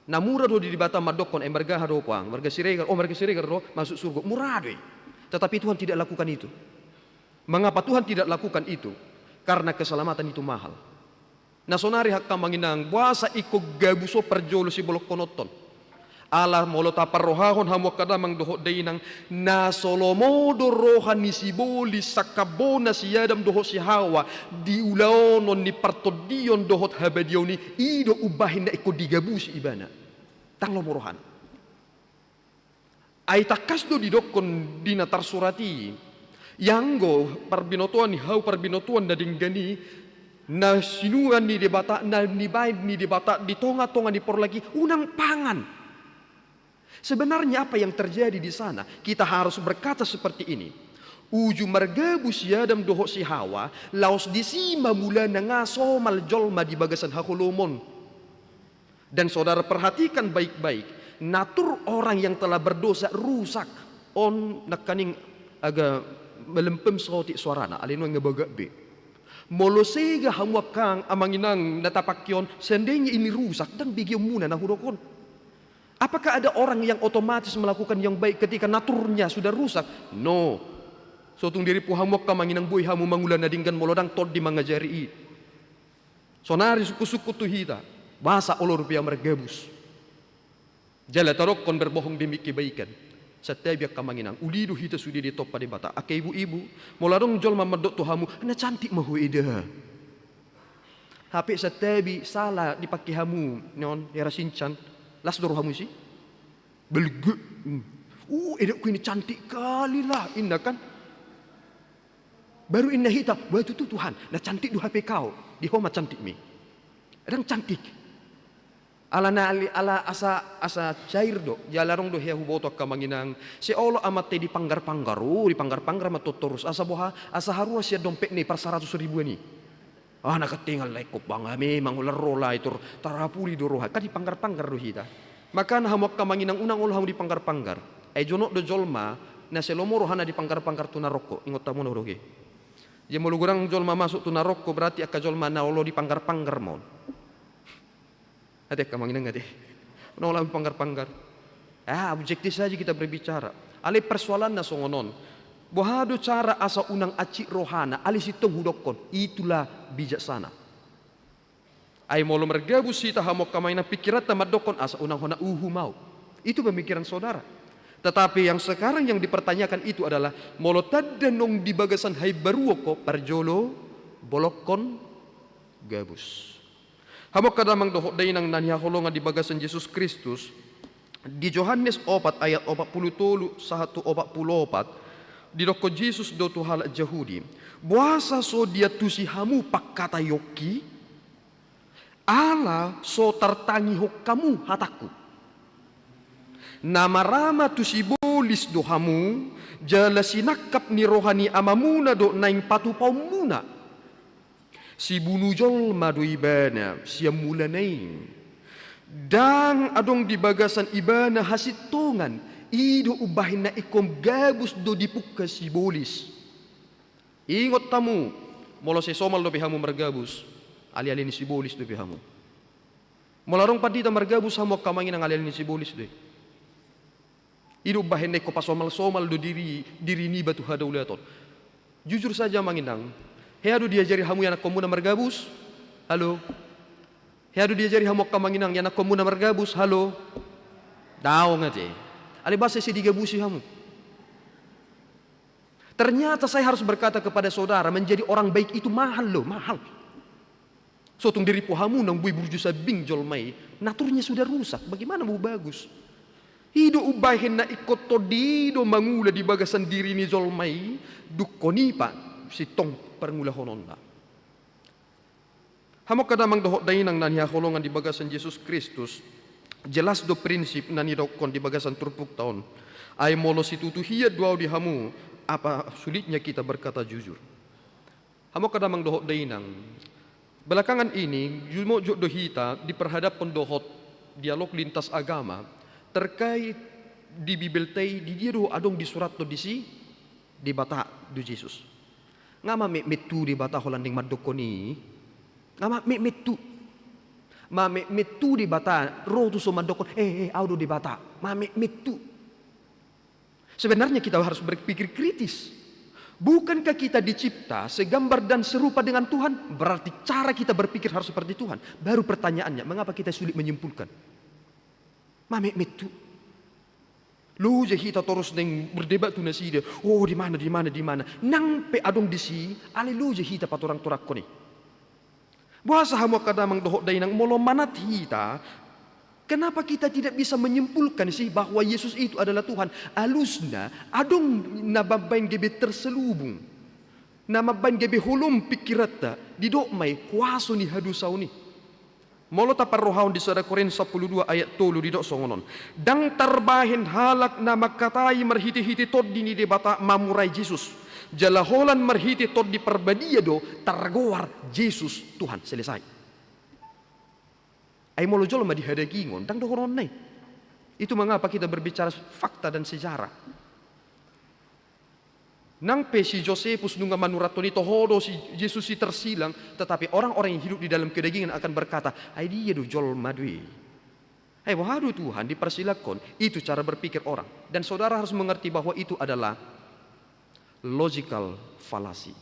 Na mura do di Debata mandokkon, "Eh, marga aha do ho puang? Marga Siregar, oh, marga Siregar do, masuk surga." Mura do i. Tetapi Tuhan tidak lakukan itu. Mengapa Tuhan tidak lakukan itu? Karena keselamatan itu mahal. Na sonari, angka amang inang, boasa ingkon gabus on parjolo sibolongkononton? Ala molo taparrohahon hamu angka damang dohot dainang, na so lomo do roha ni sibolis sangkap bona si Adam dohot si Hawa di ulaonon ni partondion dohot habadiaon i, i do umbahen na ingkon digabusi ibana. Ndang lomo rohana. Ai tangkas do didokkon di na tarsurat i, "Ianggo parbinotoan ni hau, parbinotoan na denggan i, na sinuan ni Debata, na nibaen ni Debata di tonga-tonga ni porlak i, unang pangan." Sebenarnya apa yang terjadi di sana? Kita harus berkata seperti ini. Uju margabus si Adam dohot si Hawa, laos disi ma mulana nga somal jolma di bagasan haholomon. Dan saudara perhatikan baik-baik, natur orang yang telah berdosa rusak. On nangkaning agak melempem saotik suarana, alai nuaeng nga bagak be. Molo sega hamu angka amang inang na tapangke on, seandainya ini rusak, ndang begeonmuna na hudok on. Apakah ada orang yang otomatis melakukan yang baik ketika naturnya sudah rusak? No. So tung dirimpu hamu angka amang inang, boi hamu mangula na denggan molo ndang tondi mangajari i. Sonari sungkun-sungkun tu hita, boasa olo dope ahu margabus? Jala tadokkon berbohong demi kebaikan. Santabi angka amang inang, uli do hita sude ditompa Debata. Angka ibu-ibu, molo adong jolma mandok tu hamu, "Na cantik ma ho eda." Hape santabi sala dipangke hamu, non, Hera Sinchan. Las do rohamu disi? Belge. Hmm. "Uh, edakku ini cantik kali lah," inna kan. Baru inna hita, "Wah, tutu Tuhan, na cantik do hape kau. Di ho ma cantikmi." Ndang cantik. Ala na ali-, ala asa, asa cair do, jala adong do hea huboto angka amang inang. Seolah amanta i dipanggar-panggar, oh, dipanggar-panggar ma torus. Asa boha, asa haruar sian dompetna i parsaratus ribuan i. Ah, na ketingal lai kop banga memang ular rola i tor, tarapuli do roha. Kan dipanggar-panggar do hita. Makana hamu angka amang inang, unang olo hamu dipanggar-panggar. Ai jonok do jolma na sai lomo rohana dipanggar-panggar tu narokko, ingot hamu na hudok i. Jadi molo godang jolma masuk tu narokko, berarti angka jolma na olo dipanggar-panggar ma on. Ate angka amang inang ate. Unang olo hamu dipanggar-panggar. Ah, objektif saja kita berbicara. Alai persoalanna songon on. Boha do cara asa unang ancit rohana, alai sintong hudokkon, itulah bijaksana. Ai molo margabus hita hamu angka amang inang, pikiranta mandokkon asa unang hona uhum ahu. Itu pemikiran saudara. Tetapi yang sekarang yang dipertanyakan itu adalah, molo tanda naung di bagasan haimbaruon ho, parjolo bolongkon gabus. Hamu angka damang dohot dainang na hinaholongan di bagasan Jesus Kristus, di Johannes opat ayat opat pulu tolu sahat tu opat pulu opat, didokkon Jesus do tu halak Jahudi, "Boasa so diantusi hamu pangkataionki? Ala so tartangihon hamu hatangku. Na marama tu sibolis do hamu, jala sinangkap ni roha ni amamuna do naeng patupaonmuna. Sibunu jolma do ibana sian mulana i. Ndang adong di bagasan ibana hasintongan, i do umbahen na ingkon gabus do dipungka sibolis." Ingot hamu, molo sai somal dope hamu margabus, ale-ale ni sibolis dope hamu. Molo adong pandita margabus hamu angka amang inang, ale-ale ni sibolis do i. I do umbahen na ingkon pasomal-somal do diri, diri niba tu hadaulaton. Jujur saja amang inang, hea do diajari hamu ianakkonmuna margabus? Halo? Hea do diajari hamu angka amang inang ianakkonmuna margabus? Halo? Daong ate. Alai boasa sai digabusi hamu? Ternyata saya harus berkata kepada saudara, menjadi orang baik itu mahal loh, mahal. So tung dirimpu hamu naung boi burju sambing jolma i, naturnya sudah rusak, bagaimana mau bagus? I do umbahen na ingkon tondi do mangula di bagasan diri ni jolma i, dungkon i pa sintong parngulahononna. Hamu angka damang dohot dainang na hinaholongan di bagasan Jesus Kristus, jelas do prinsip na nidokkon di bagasan turpukta on. Ai molo situtu hian do ahu di hamu, Apa sulitnya kita berkata jujur? Hamu angka damang dohot dainang, belakangan ini jumotjot do hita diperhadapkon dohot dialog lintas agama terkait di Bibelta i, di dia do adong disurathon disi Debata do Jesus. Nga mametmet tu Debata holan naeng mandokkon i? Nga mametmet tu. Mametmet tu Debata ro tuson mandokkon, eh, eh, au do Debata. Mametmet tu. Sebenarnya kita harus berpikir kritis. Bukankah kita dicipta segambar dan serupa dengan Tuhan? Berarti cara kita berpikir harus seperti Tuhan. Baru pertanyaannya, mengapa kita sulit menyimpulkan? Mametmet tu. Loja hita torus naeng berdebat tu nasida. Oh, di mana, di mana, di mana. Nang pe adong disi, alai loja hita patorangtorangkon i. Boasa hamu angka damang dohot dainang, molo manat hita, kenapa kita tidak bisa menyimpulkan sih bahwa Yesus itu adalah Tuhan? Alusna, adong na mambaen gabe terselubung. Na mambaen gabe holom pingkiranta, didok ma i kuaso ni hadosaon i. Molo taparrohahon di sada Korint sampulu dua ayat tolu didok songon on. Ndang tarbahen halak na mangkatai marhitehite Tondi ni Debata mamurai Jesus. Jala holan marhite Tondi Parbadia do targoar Jesus Tuhan. Selesai. Ai molo jolma di hadagingon, ndang dohononna i. Itu mengapa kita berbicara fakta dan sejarah. Nang pe si Josephus nunga manurathon i, toho do si Jesus i tersilang, tetapi orang-orang yang hidup di dalam kedagingan akan berkata, ai dia do jolma do i. Ai boha do Tuhan dipersilangkon? Itu cara berpikir orang. Dan saudara harus mengerti bahwa itu adalah logical fallacy.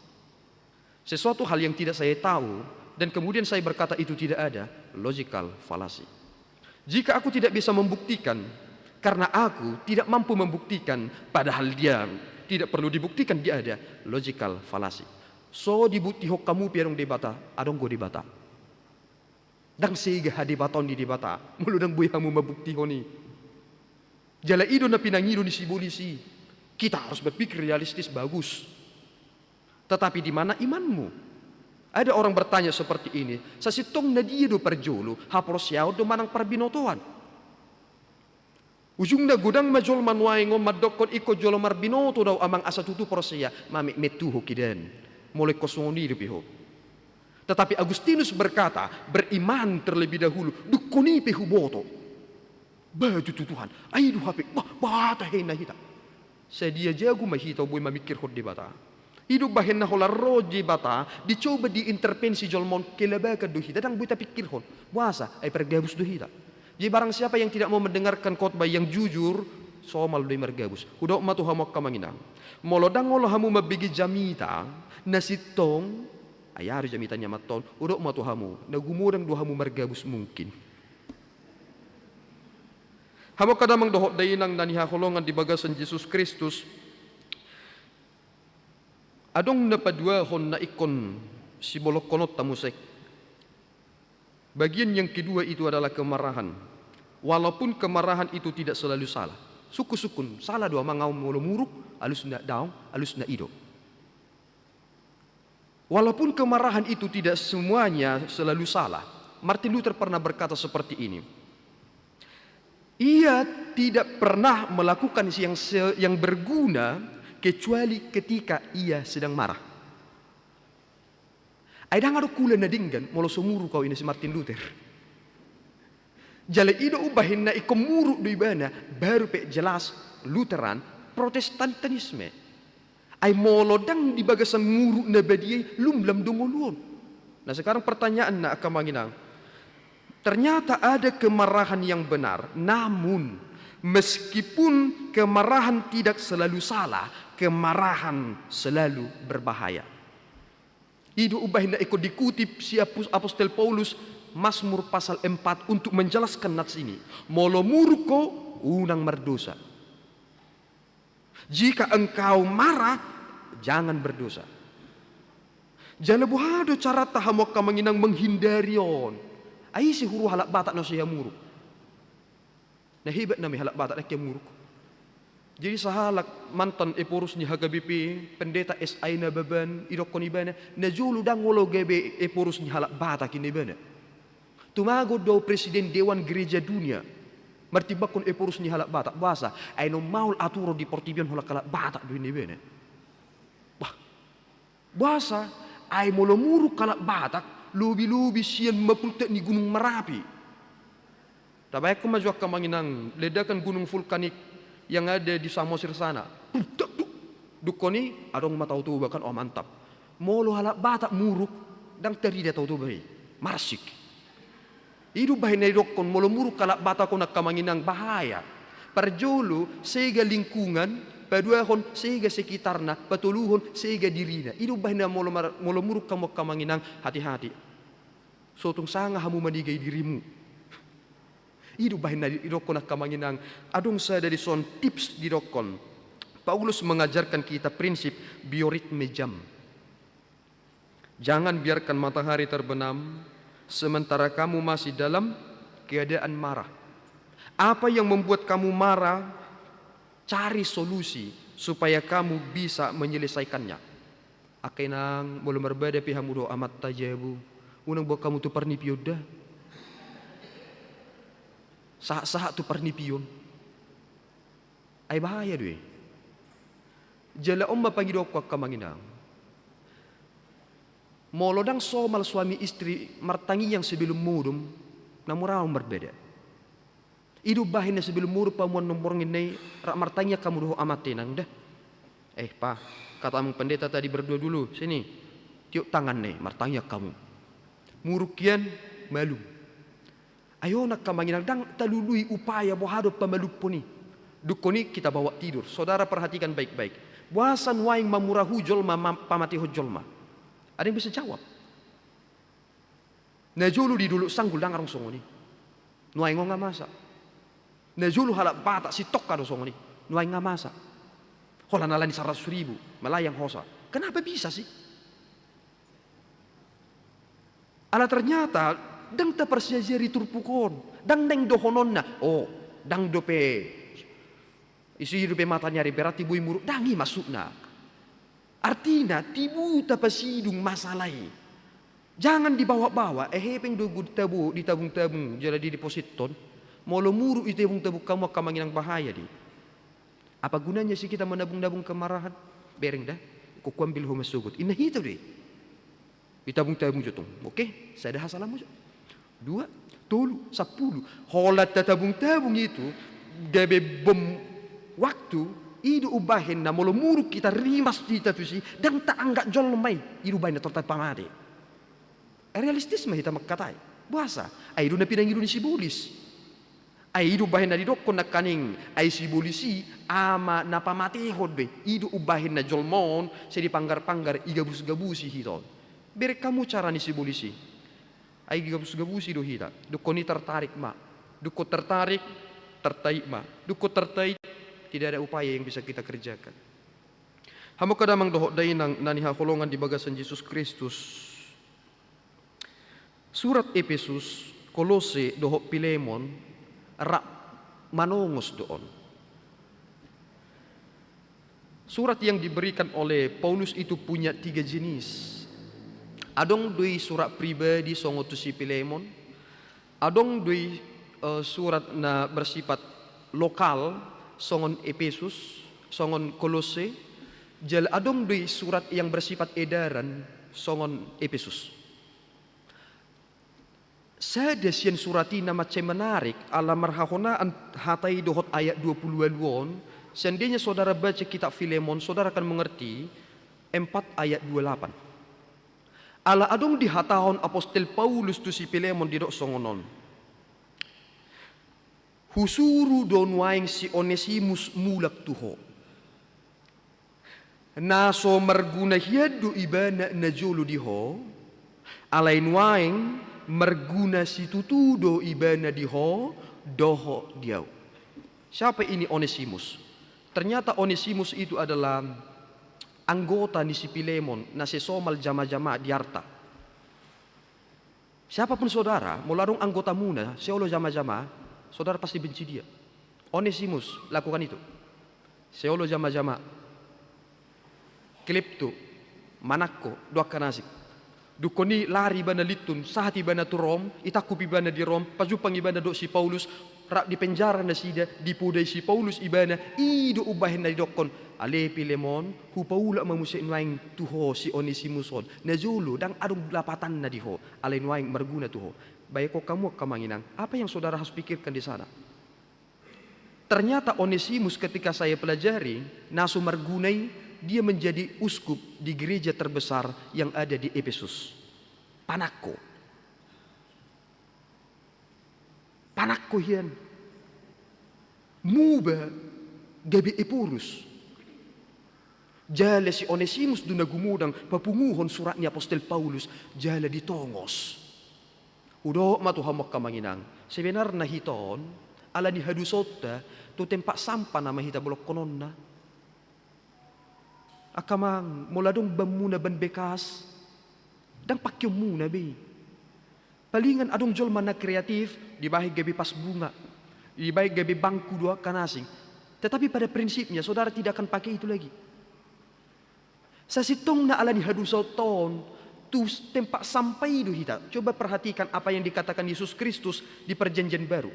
Sesuatu hal yang tidak saya tahu dan kemudian saya berkata itu tidak ada, logical fallacy. Jika aku tidak bisa membuktikan, karena aku tidak mampu membuktikan, padahal dia tidak perlu dibuktikan dia ada, logical fallacy. So dibuktihon hamu pe adong Debata, adong do Debata. Ndang sega hadebataon ni Debata molo ndang boi hamu mambuktihon i. Jala i do na pinangido ni sibolis i. Kita harus berpikir realistis, bagus. Tetapi di mana imanmu? Ada orang bertanya seperti ini, sasintongna dia do parjolo, haporseaon do manang parbinotoan? Ujungna godang ma jolma nuaeng on mandokkon, ingkon jolo marbinoto do au amang asa tutu porsea. Mametmet tu ho, kidan. Molo ingkon songon i dope ho. Tetapi Agustinus berkata, beriman terlebih dahulu, dung hon i pe huboto. Bah, tutu Tuhan, ai do hape, bah, bah, tahe na hita. Sadia jago ma hita boi mamingkirhon Debata. I do bahenna holan ro Debata, dicoba diintervensi jolma on, kelabakan do hita, ndang boi tapingkirhon. Boasa? Ai pargabus do hita. Jadi barang siapa yang tidak mau mendengarkan khotbah yang jujur, somal do i margabus. Hudok ma tu hamu angka amang inang. Molo ndang olo hamu mambege jamita, na sintong, ai aha do jamita ni amanta on, hudok ma tu hamu, na gumodang do hamu margabus mungkin. Hamu angka damang dohot dainang na hinaholongan di bagasan Jesus Kristus, adong na paduahon na ingkon sibolongkononta muse. Bagian yang kedua itu adalah kemarahan. Walaupun kemarahan itu tidak selalu salah. Sungkun-sungkun, salah do amang au molo muruk? Alusna daong, alusna i do. Walaupun kemarahan itu tidak semuanya selalu salah, Martin Luther pernah berkata seperti ini, ia tidak pernah melakukan yang se-, yang berguna kecuali ketika ia sedang marah. Ai ndang adong ula na denggan molo so muruk au, ninna si Martin Luther. Jala i do umbahen na ingkon muruk do ibana, baru pe jelas Lutheran, Protestantanisme. Ai molo ndang di bagasan muruk na badia i, lumlam do ngolu on. Nah, sekarang pertanyaanna angka amang inang, ternyata ada kemarahan yang benar, namun meskipun kemarahan tidak selalu salah, kemarahan selalu berbahaya. I do umbahen na ingkon dikutip si apus-, apostel Paulus, Mazmur pasal empat, untuk menjelaskan nats ini. Molo muruk ho, unang mardosa. Jika engkau marah, jangan berdosa. Jala boha do caranta hamu angka amang inang menghindari on? Ai ise huroha halak Batak na so ia muruk? Na hebat nama i halak Batak, ndang ia muruk. Jadi sahalak mantan Ephorus ni H K B P, pendeta S I Nababan, idokkon ibana, na jolo ndang olo gabe Ephorus ni halak Batak, ninna ibana. Tumagon do au presiden Dewan Gereja Dunia, martimbangkon Ephorus ni halak Batak. Boasa? Ai na ummaol aturon di portibi on holan halak Batak do, ninna ibana. Boasa? Ai molo muruk halak Batak, lobi-lobi sian mapultak ni Gunung Marapi. Tabayangkon ma jo angka amang inang, ledakan gunung vulkanik yang ada di Samosir sana. Pultak, duk. Dungkon i adong ma Tao Toba kan, oh mantap. Molo halak Batak muruk, ndang tarida Tao Toba i. Marsik. I do umbahen na didokkon molo muruk halak Batak on angka amang inang bahaya. Parjolo sega lingkungan, paduahon sega sekitarna, patoluhon sega dirina. I do umbahen na molo mar-, molo muruk hamu angka amang inang, hati-hati. So tung sanga hamu manigai dirimu. I do umbahen na didokkon angka amang inang, adong sada dison tips didokkon. Paulus mengajarkan kita prinsip bioritme jam. Jangan biarkan matahari terbenam sementara kamu masih dalam keadaan marah. Apa yang membuat kamu marah, cari solusi supaya kamu bisa menyelesaikannya. Angka inang, molo marbada pe hamu dohot amanta jabu, unang boan hamu tu parnipion da. Sahat-sahat tu parnipion. Ai bahaya do i. Jala on ma pangidoanku angka amang inang. Molo ndang somal suami istri martangiang sebelum modom, na mura on marbada. I do umbahen na sebelum modom pamuan nomor ninna i, rap martangiang hamu dohot amanta inang da. Eh pa, kata amang pendeta tadi berdua dulu, sini. Tiup tangan ninna i, martangiang hamu. Muruk hian, malum. Ai on angka amang inang, ndang talului upaya boha do pamalumhon i. Dungkon i kita bawa tidur. Saudara perhatikan baik-baik. Boasa nuaeng mamurahu jolma, ma-, pamatehon jolma? Ada yang bisa jawab? Najolo di Dolok Sanggul ndang adong songon i. Nuaeng on nga masa. Najolo halak Batak Sintongka do songon i. Nuaeng nga masa. Holan ala ni saratus ribu, melayang hosa. Kenapa bisa sih? Ala ternyata ndang taparsiajari turpuk on, ndang naeng dohononna, oh, ndang dope isi dope mata ni ari berarti boi muruk, ndang i maksudna. Artina tibu tapasidung masalah i. Jangan dibawa-bawa, eh, hepeng do ditabo-, ditabung-tabung, jala didepositon, molo muruk ditabung-tabung hamu angka amang inang bahaya do i. Apa gunanya sih kita menabung-nabung kemarahan? Bereng da, kok kuambil ho masogot. Inna hita do i. Ditabung-tabung jo tong. Oke, sada hasalamon jo. Dua, tolu, sampulu. Holan tatabung-tabung itu, gabe bom waktu, i do umbahen na molo muruk hita, rimas hita tusi, ndang taanggap jolma i, i do umbahen na torop pamate. Realistis ma hita mangkatai. Boasa? Ai i do na pinangido ni sibolis. Ai i do umbahen na didokkon nangkaning, ai sibolis i ama na pamatehon do i. I do umbahen na jolma on sai dipanggar-panggar, igabus-gabusi hita on. Bereng hamu cara ni sibolis i. Ai digabus-gabusi do hita. Dungkon i tertarik ma. Dungkon tertarik, tertarik ma. Dungkon tertarik, tidak ada upaya yang bisa kita kerjakan. Hamu angka damang dohot dainang na hinaholongan di bagasan Jesus Kristus. Surat Epesus, Kolose dohot Filemon rap manongos do on. Surat yang diberikan oleh Paulus itu punya tiga jenis. Adong do i surat pribadi songon tu si Filemon, adong do i, eh, surat na bersifat lokal songon Epesus, songon Kolose, jala adong do i surat yang bersifat edaran songon Epesus. Sada sian surat i na mansai menarik, ala marhahonaan hata i dohot ayat dua pulu ualu on, seandainya saudara baca kitab Filemon, saudara akan mengerti, empat ayat dua lapan. Ala adong dihatahon apostel Paulus tu si Filemon didok songon on. Husuru do nuaeng si Onesimus mulak tu ho. Na so marguna hian do ibana najolo di ho, alai nuaeng marguna situtu do ibana di ho dohot di ahu. Siapa ini Onesimus? Ternyata Onesimus itu adalah anggota ni si Filemon, na sesomal jama-jama di arta. Siapapun saudara, molo adong anggotamuna, seolo jama-jama, saudara pasti benci dia. Onesimus lakukan itu. Seolo jama-jama. Klepto, manangko, do angka na asing. Dungkon i lari ibana lintun, sahat ibana tu Rom, itangkup ibana di Rom, pajumpang ibana dohot si Paulus, Rap di penjara nasida, dipodai si Paulus ibana, i do umbahen na didokkon, ale Pilemon, hupaulak ma muse nuaeng tu ho si Onesimus on, na jolo ndang adong lapatanna di ho, alai nuaeng marguna tu ho. Bayangkon hamu angka amang inang, apa yang saudara harus pikirkan di sana? Ternyata Onesimus ketika saya pelajari, na so marguna i, dia menjadi uskup di gereja terbesar yang ada di Efesus. Panangko. Panangko hian. Muba gabe Eporus. Jala si Onesimus do na gumodang papunguhon surat ni apostel Paulus, jala ditongos. Hudok ma tu hamu angka amang inang, sebenarna hita on, ala ni hadusaonta, tu tempat sampah nama hita bolongkononna. Angka amang, molo adong banmuna ban bekas, ndang pangkeonmuna be i. Palingan adong jolma na kreatif, dibahen gabe pas bunga, dibahen gabe bangku do angka na asing. Tetapi pada prinsipnya, saudara tidak akan pakai itu lagi. Sasintongna ala ni hadusaonta on, tu tempat sampah i do hita. Coba perhatikan apa yang dikatakan Yesus Kristus di Perjanjian Baru.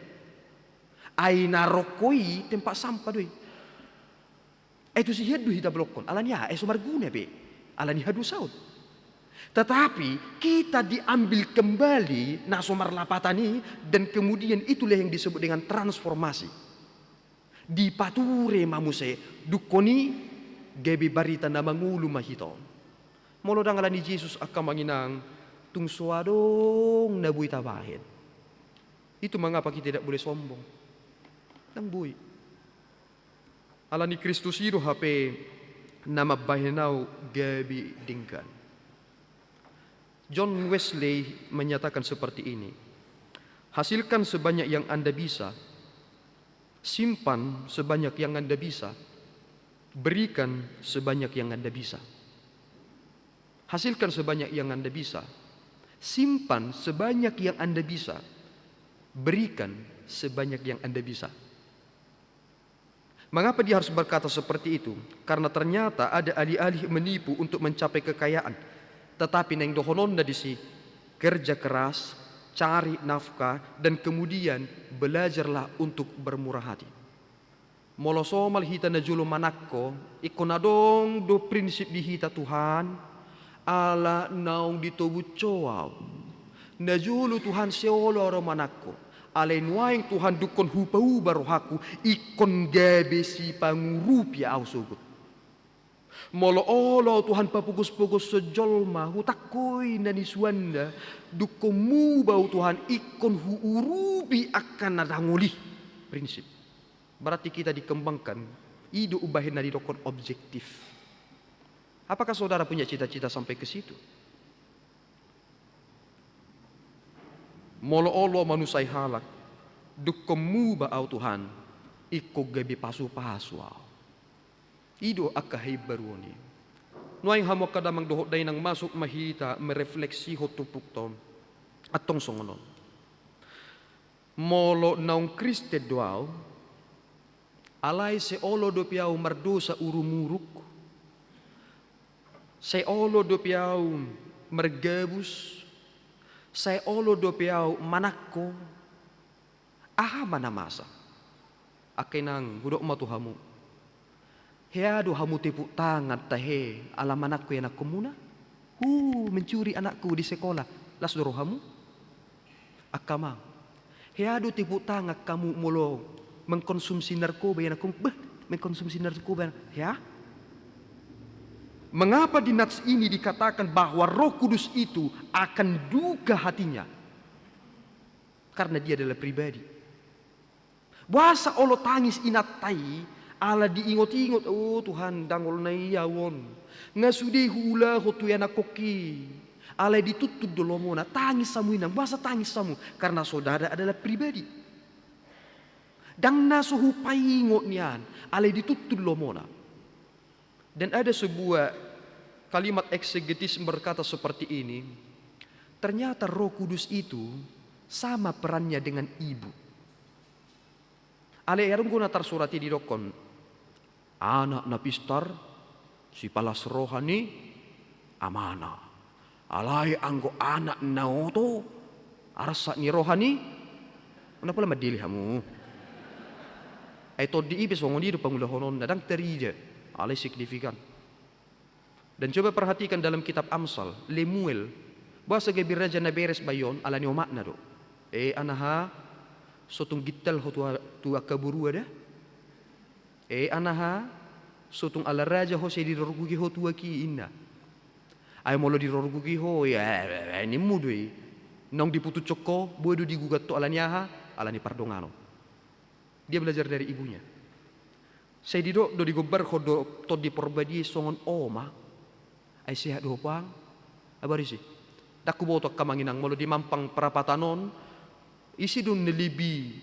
Ai na rongko i tempat sampah do i. Ai tusi hian do hita bolongkon, ala ni aha? Ai so marguna be, ala ni hadusaon. Tetapi kita diambil kembali na so marlapatan i, dan kemudian itulah yang disebut dengan transformasi. Dipature ma muse, dungkon i gabe barita na mangolu ma hita on. Molo ndang ala ni Jesus angka amang inang, tung so adong na boi tabahen. Itu mengapa kita tidak boleh sombong. Ndang boi. Ala ni Kristus i do hape na mambahen ahu gabe denggan. John Wesley menyatakan seperti ini, "Hasilkan sebanyak yang Anda bisa, simpan sebanyak yang Anda bisa, berikan sebanyak yang Anda bisa." Hasilkan sebanyak yang Anda bisa, simpan sebanyak yang Anda bisa, berikan sebanyak yang Anda bisa. Mengapa dia harus berkata seperti itu? Karena ternyata ada alih-alih menipu untuk mencapai kekayaan. Tetapi naeng dohononna disi, kerja keras, cari nafkah, dan kemudian belajarlah untuk bermurah hati. Molo somal hita na jolo manangko, ingkon adong do prinsip di hita Tuhan, ala naung ditobus ho ahu. Na jolo Tuhan seolo ahu do manangko. Alai nuaeng Tuhan dungkon hupauba rohangku, ingkon gabe sipangurupi ahu sogot. Molo olo ahu Tuhan papogospogos jolma, hutangkoi na nisuanna, dungkon muba ahu Tuhan, ingkon huurupi angka na dangol i. Prinsip. Berarti kita dikembangkan, i do umbahen na didokkon objektif. Apakah saudara punya cita-cita sampai ke situ? Molo olo manusai halak, dungkon muba ahu Tuhan, ingkon gabe pasupasu ahu. I do angka haimbaruon i. Nuaeng hamu angka damang dohot dainang, masuk ma hita merefleksihon turpukta on. Antong songon on. Molo naung Kristen do ahu, alai sai olo dope ahu mardosa urumuruk, sai olo dope ahu margabus, sai olo dope ahu manangko, aha ma na masa? Angka inang, hudok ma tu hamu. Hea do hamu tepuk tangan tahe ala manangko ianakkonmuna? Hu, mencuri anakku di sekolah. Las do rohamu? Angka amang, hea do tepuk tangan hamu molo mengkonsumsi narkoba ianakkonmu? Beh, mengkonsumsi narkoba, hea? Mengapa di nats ini dikatakan bahwa Roh Kudus itu akan duka hatinya? Karena dia adalah pribadi. Boasa olo tangis inanta i, ala diingot-ingot, "O Tuhan, dangol na i ahu on. Nga sude huulahon tu ianakkongki." Alai dituntun do lomona, tangis hamu inang, boasa tangis hamu? Karena saudara adalah pribadi. Ndang na so hupaingot nian, alai dituntun lomona. Dan ada sebuah kalimat eksegetis berkata seperti ini, ternyata Roh Kudus itu sama perannya dengan ibu. Alai adong do na tarsurat i didokkon, anak na pistar, sipalas roha ni amana. Alai anggo anak na oto, arsak ni roha ni, na pola mandele hamu. Ai tondi i pe songon i do pangulahononna, ndang tarida, alai signifikan. Dan coba perhatikan dalam kitab Amsal, Lemuel, boasa gabe raja na beres bahen on, ala ni omakna do. E anaha, so tung gintal ho tu a-, tu angka borua da? E anaha, so tung ala raja ho sai dirorguki ho tu aki, inna. Ai molo dirorguki ho, ya, e, e, e, nimmu do i. Naung diputushon ho, boi do digugat ho ala ni aha? Ala ni pardonganon. Dia belajar dari ibunya. Sai didok do, digombarhon do Tondi Porbadia i songon oma. Ai sehat do ho, Bang? Abar ise? Ndang huboto angka amang inang, molo di Mampang Prapatan on, ise do na lebih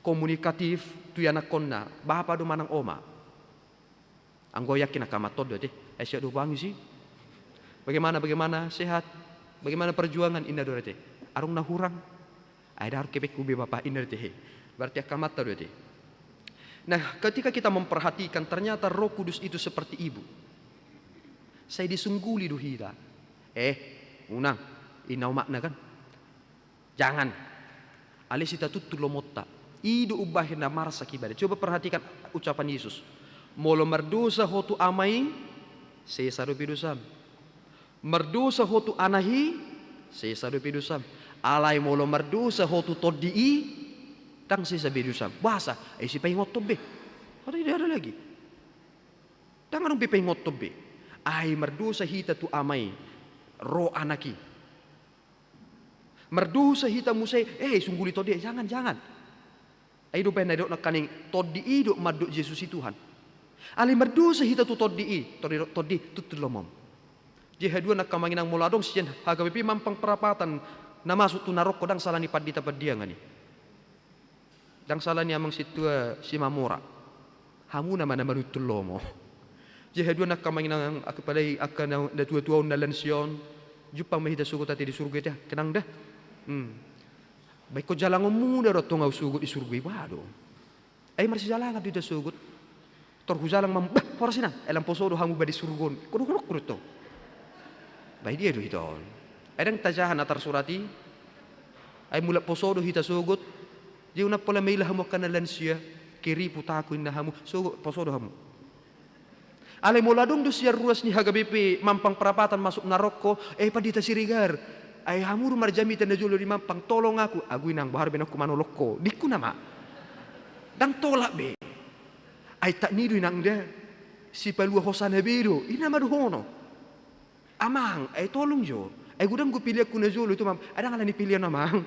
komunikatif tu ianakhonna, bapa do manang oma? Anggo yakin angka amanta on do ate. Ai sehat do ho, Bang, ise? Bagaimana, bagaimana? Sehat? Bagaimana perjuangan? Inna do ate. Adong na hurang? Ai ndang hurang hepengku be, Bapa, inna do ate. Berarti angka amanta do ate. Nah, ketika kita memperhatikan, ternyata Roh Kudus itu seperti ibu. Sai disungguli do hita. Eh, unang, inna omakna kan? Jangan. Alai sitatutu lomonta. I do umbahen na marsak ibana. Coba perhatikan ucapan Yesus. Molo mardosa ho tu ama i, sesa dope dosam. Mardosa ho tu anak i, sesa dope dosam. Alai molo mardosa ho tu tondi i, ndang sesa be dosam. Boasa? Ai sipaingothon be. Karena tidak ada lagi. Ndang adong be paingothon be. Ai mardosa hita tu ama i, ro anak i. Mardosa hita muse, eh, sungguli tondi, jangan, jangan. Ai i do umbahen na didok nangkaning, tondi i do mandok Jesus i Tuhan. Alai mardosa hita tu tondi i, tondi, tondi, tutu lomom. Jadi haduan angka amang inang, molo adong sian H K B P Mampang Prapatan na masuk tu narokko, ndang sala ni pandita Pandiangan i. Ndang sala ni amang sintua Simamora. Hamuna ma na manuntun lomo. Jadi haduan angka amang inang, apalagi angka na, na tua-tua on, na lansia on, jumpang ma hita sogot ate di surgo i ate, inang da. Hmm. Baen ho jalangonmuna do antong ahu sogot di surgo i, bah do. Ai marsijalangan do hita sogot. Tor hujalang ma, bah, horas inang, ai lam poso do hamu bah di surgo on. Kodok-kodok do antong. Bah, i dia do hita on. Ai ndang tajaha na tarsurat i. Ai mulak poso do hita sogot. Jadi unang pola maila hamu angka na lansia, keriput ahu inna hamu, sogot poso do hamu. Alai molo adong do sian ruas ni H K B P Mampang Prapatan masuk narokko, eh, Pandita Siregar, ai hamu do marjamita na jolo di Mampang, tolong aku. Agu inang, boha do baenonku manolong ho, dingku nama. Ndang tolap be. Ai tak ni do inang da, sipalua hosana be do, inna ma dohonon. Amang, ai tolong jo. Ai godang do pilianku na jolo i tu Mampang, ai ndang ala ni pilian amang.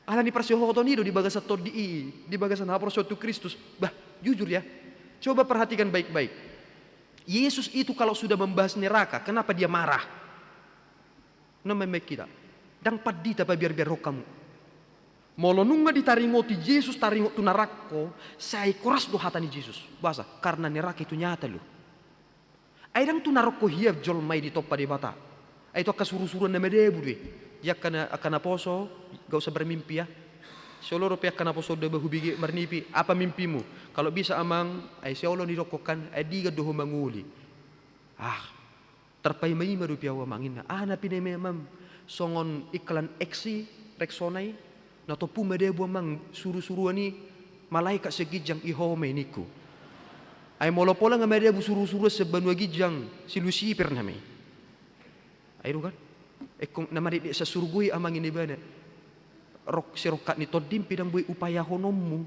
Ala ni parsihohoton i do di bagasan tondi i, di bagasan haporseaon tu Kristus. Bah, jujur ya. Coba perhatikan baik-baik. Yesus itu kalau sudah membahas neraka, kenapa dia marah? Na main-main hita. Ndang pandita pabiar-biarhon hamu. Molo nunga ditaringoti Jesus, taringot tu narokko, sai koras do hata ni Jesus. Boasa? Karena neraka itu nyata lo. Ai ndang tu narokko hian jolma i ditompa Debata. Ai tu angka surusuruan na madabu do i. Di angka na, angka naposo, gak usah bermimpi ya. Sai olo dope angka naposo on da bah hubege marnimpi, apa mimpimu? Kalau bisa amang, ai sai olo nidokhon kan, ai digan do ho mangoli. Ah, tarpaimaima dope ahu amang inna. Aha na pinaimamam? Songon iklan X i, Rexona i. Na tompu madabu amang surusuruan i, malaikat sian ginjang, i ho ma i ningku. Ai molo pola nga madabu surusuruan sian banua ginjang, si Lusiper nama i. Ai do kan? Ingkon na madekdek sian surgo i amang inna ibana. Rok, sirongkap ni tondim pe ndang boi upayahononmu.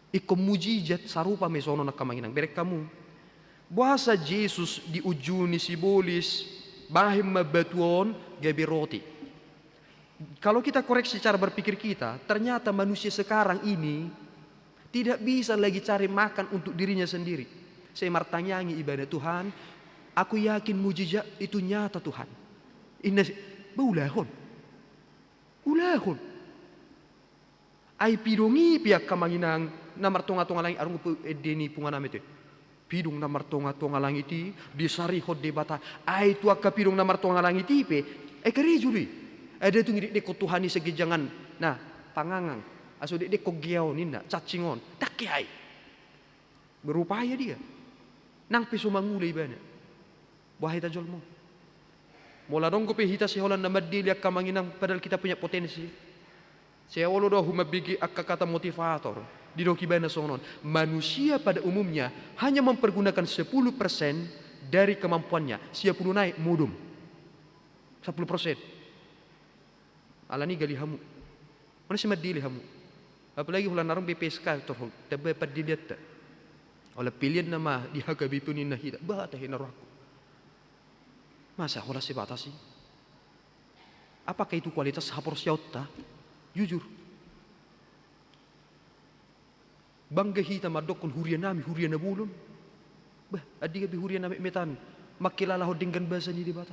Ingkon mujizat, sarupa ma i songon on angka amang inang, bereng hamu. Boasa Jesus di ujung ni sibolis, bahen ma batu on gabe roti. Kalau kita koreksi cara berpikir kita, ternyata manusia sekarang ini tidak bisa lagi cari makan untuk dirinya sendiri. Sai martangiang i ibana, "Tuhan, aku yakin mujizat itu nyata, Tuhan." Inna si, bah ulahon. Ulahon. Ai pidong i pe angka amang inang na martongatonga langit, arung pe ende ni punguan nami ate. Pidong na martongatonga langit i, disarihon Debata. Ai tu angka pidong na martonga langit i pe, ai karejo do i. Ai ndang tung didekdekhon Tuhan i sian ginjang an. Nah, pangangang. Ai so didekdekhon geaon inna, cacing on. Ndang ke ai. Berupaya dia. Nang pe so mangula ibana. Boha hita jolma on? Molo adong dope hita siholan na mandele angka amang inang, padahal kita punya potensi. Sai olo do ahu mambege angka kata motivator. Didok ibana songon on, manusia pada umumnya hanya mempergunakan sepuluh persen dari kemampuannya, sia pulu nai modom. Sampulu persen. Alani gali hamu. Mana si mandele hamu. Apalagi holan adong B P S K torhon, tamba pandeleanta. Holan pelean nama di H K B P on ninna hita, bah tahe na rohangku. Masa holan sebatas i? Apakah itu kualitas haporseaonta? Jujur. Bangga hita mandokkon huria nami, huria na bolon. Bah, andigan be huria na metmetan, mangkilalahon denggan basa ni Debata.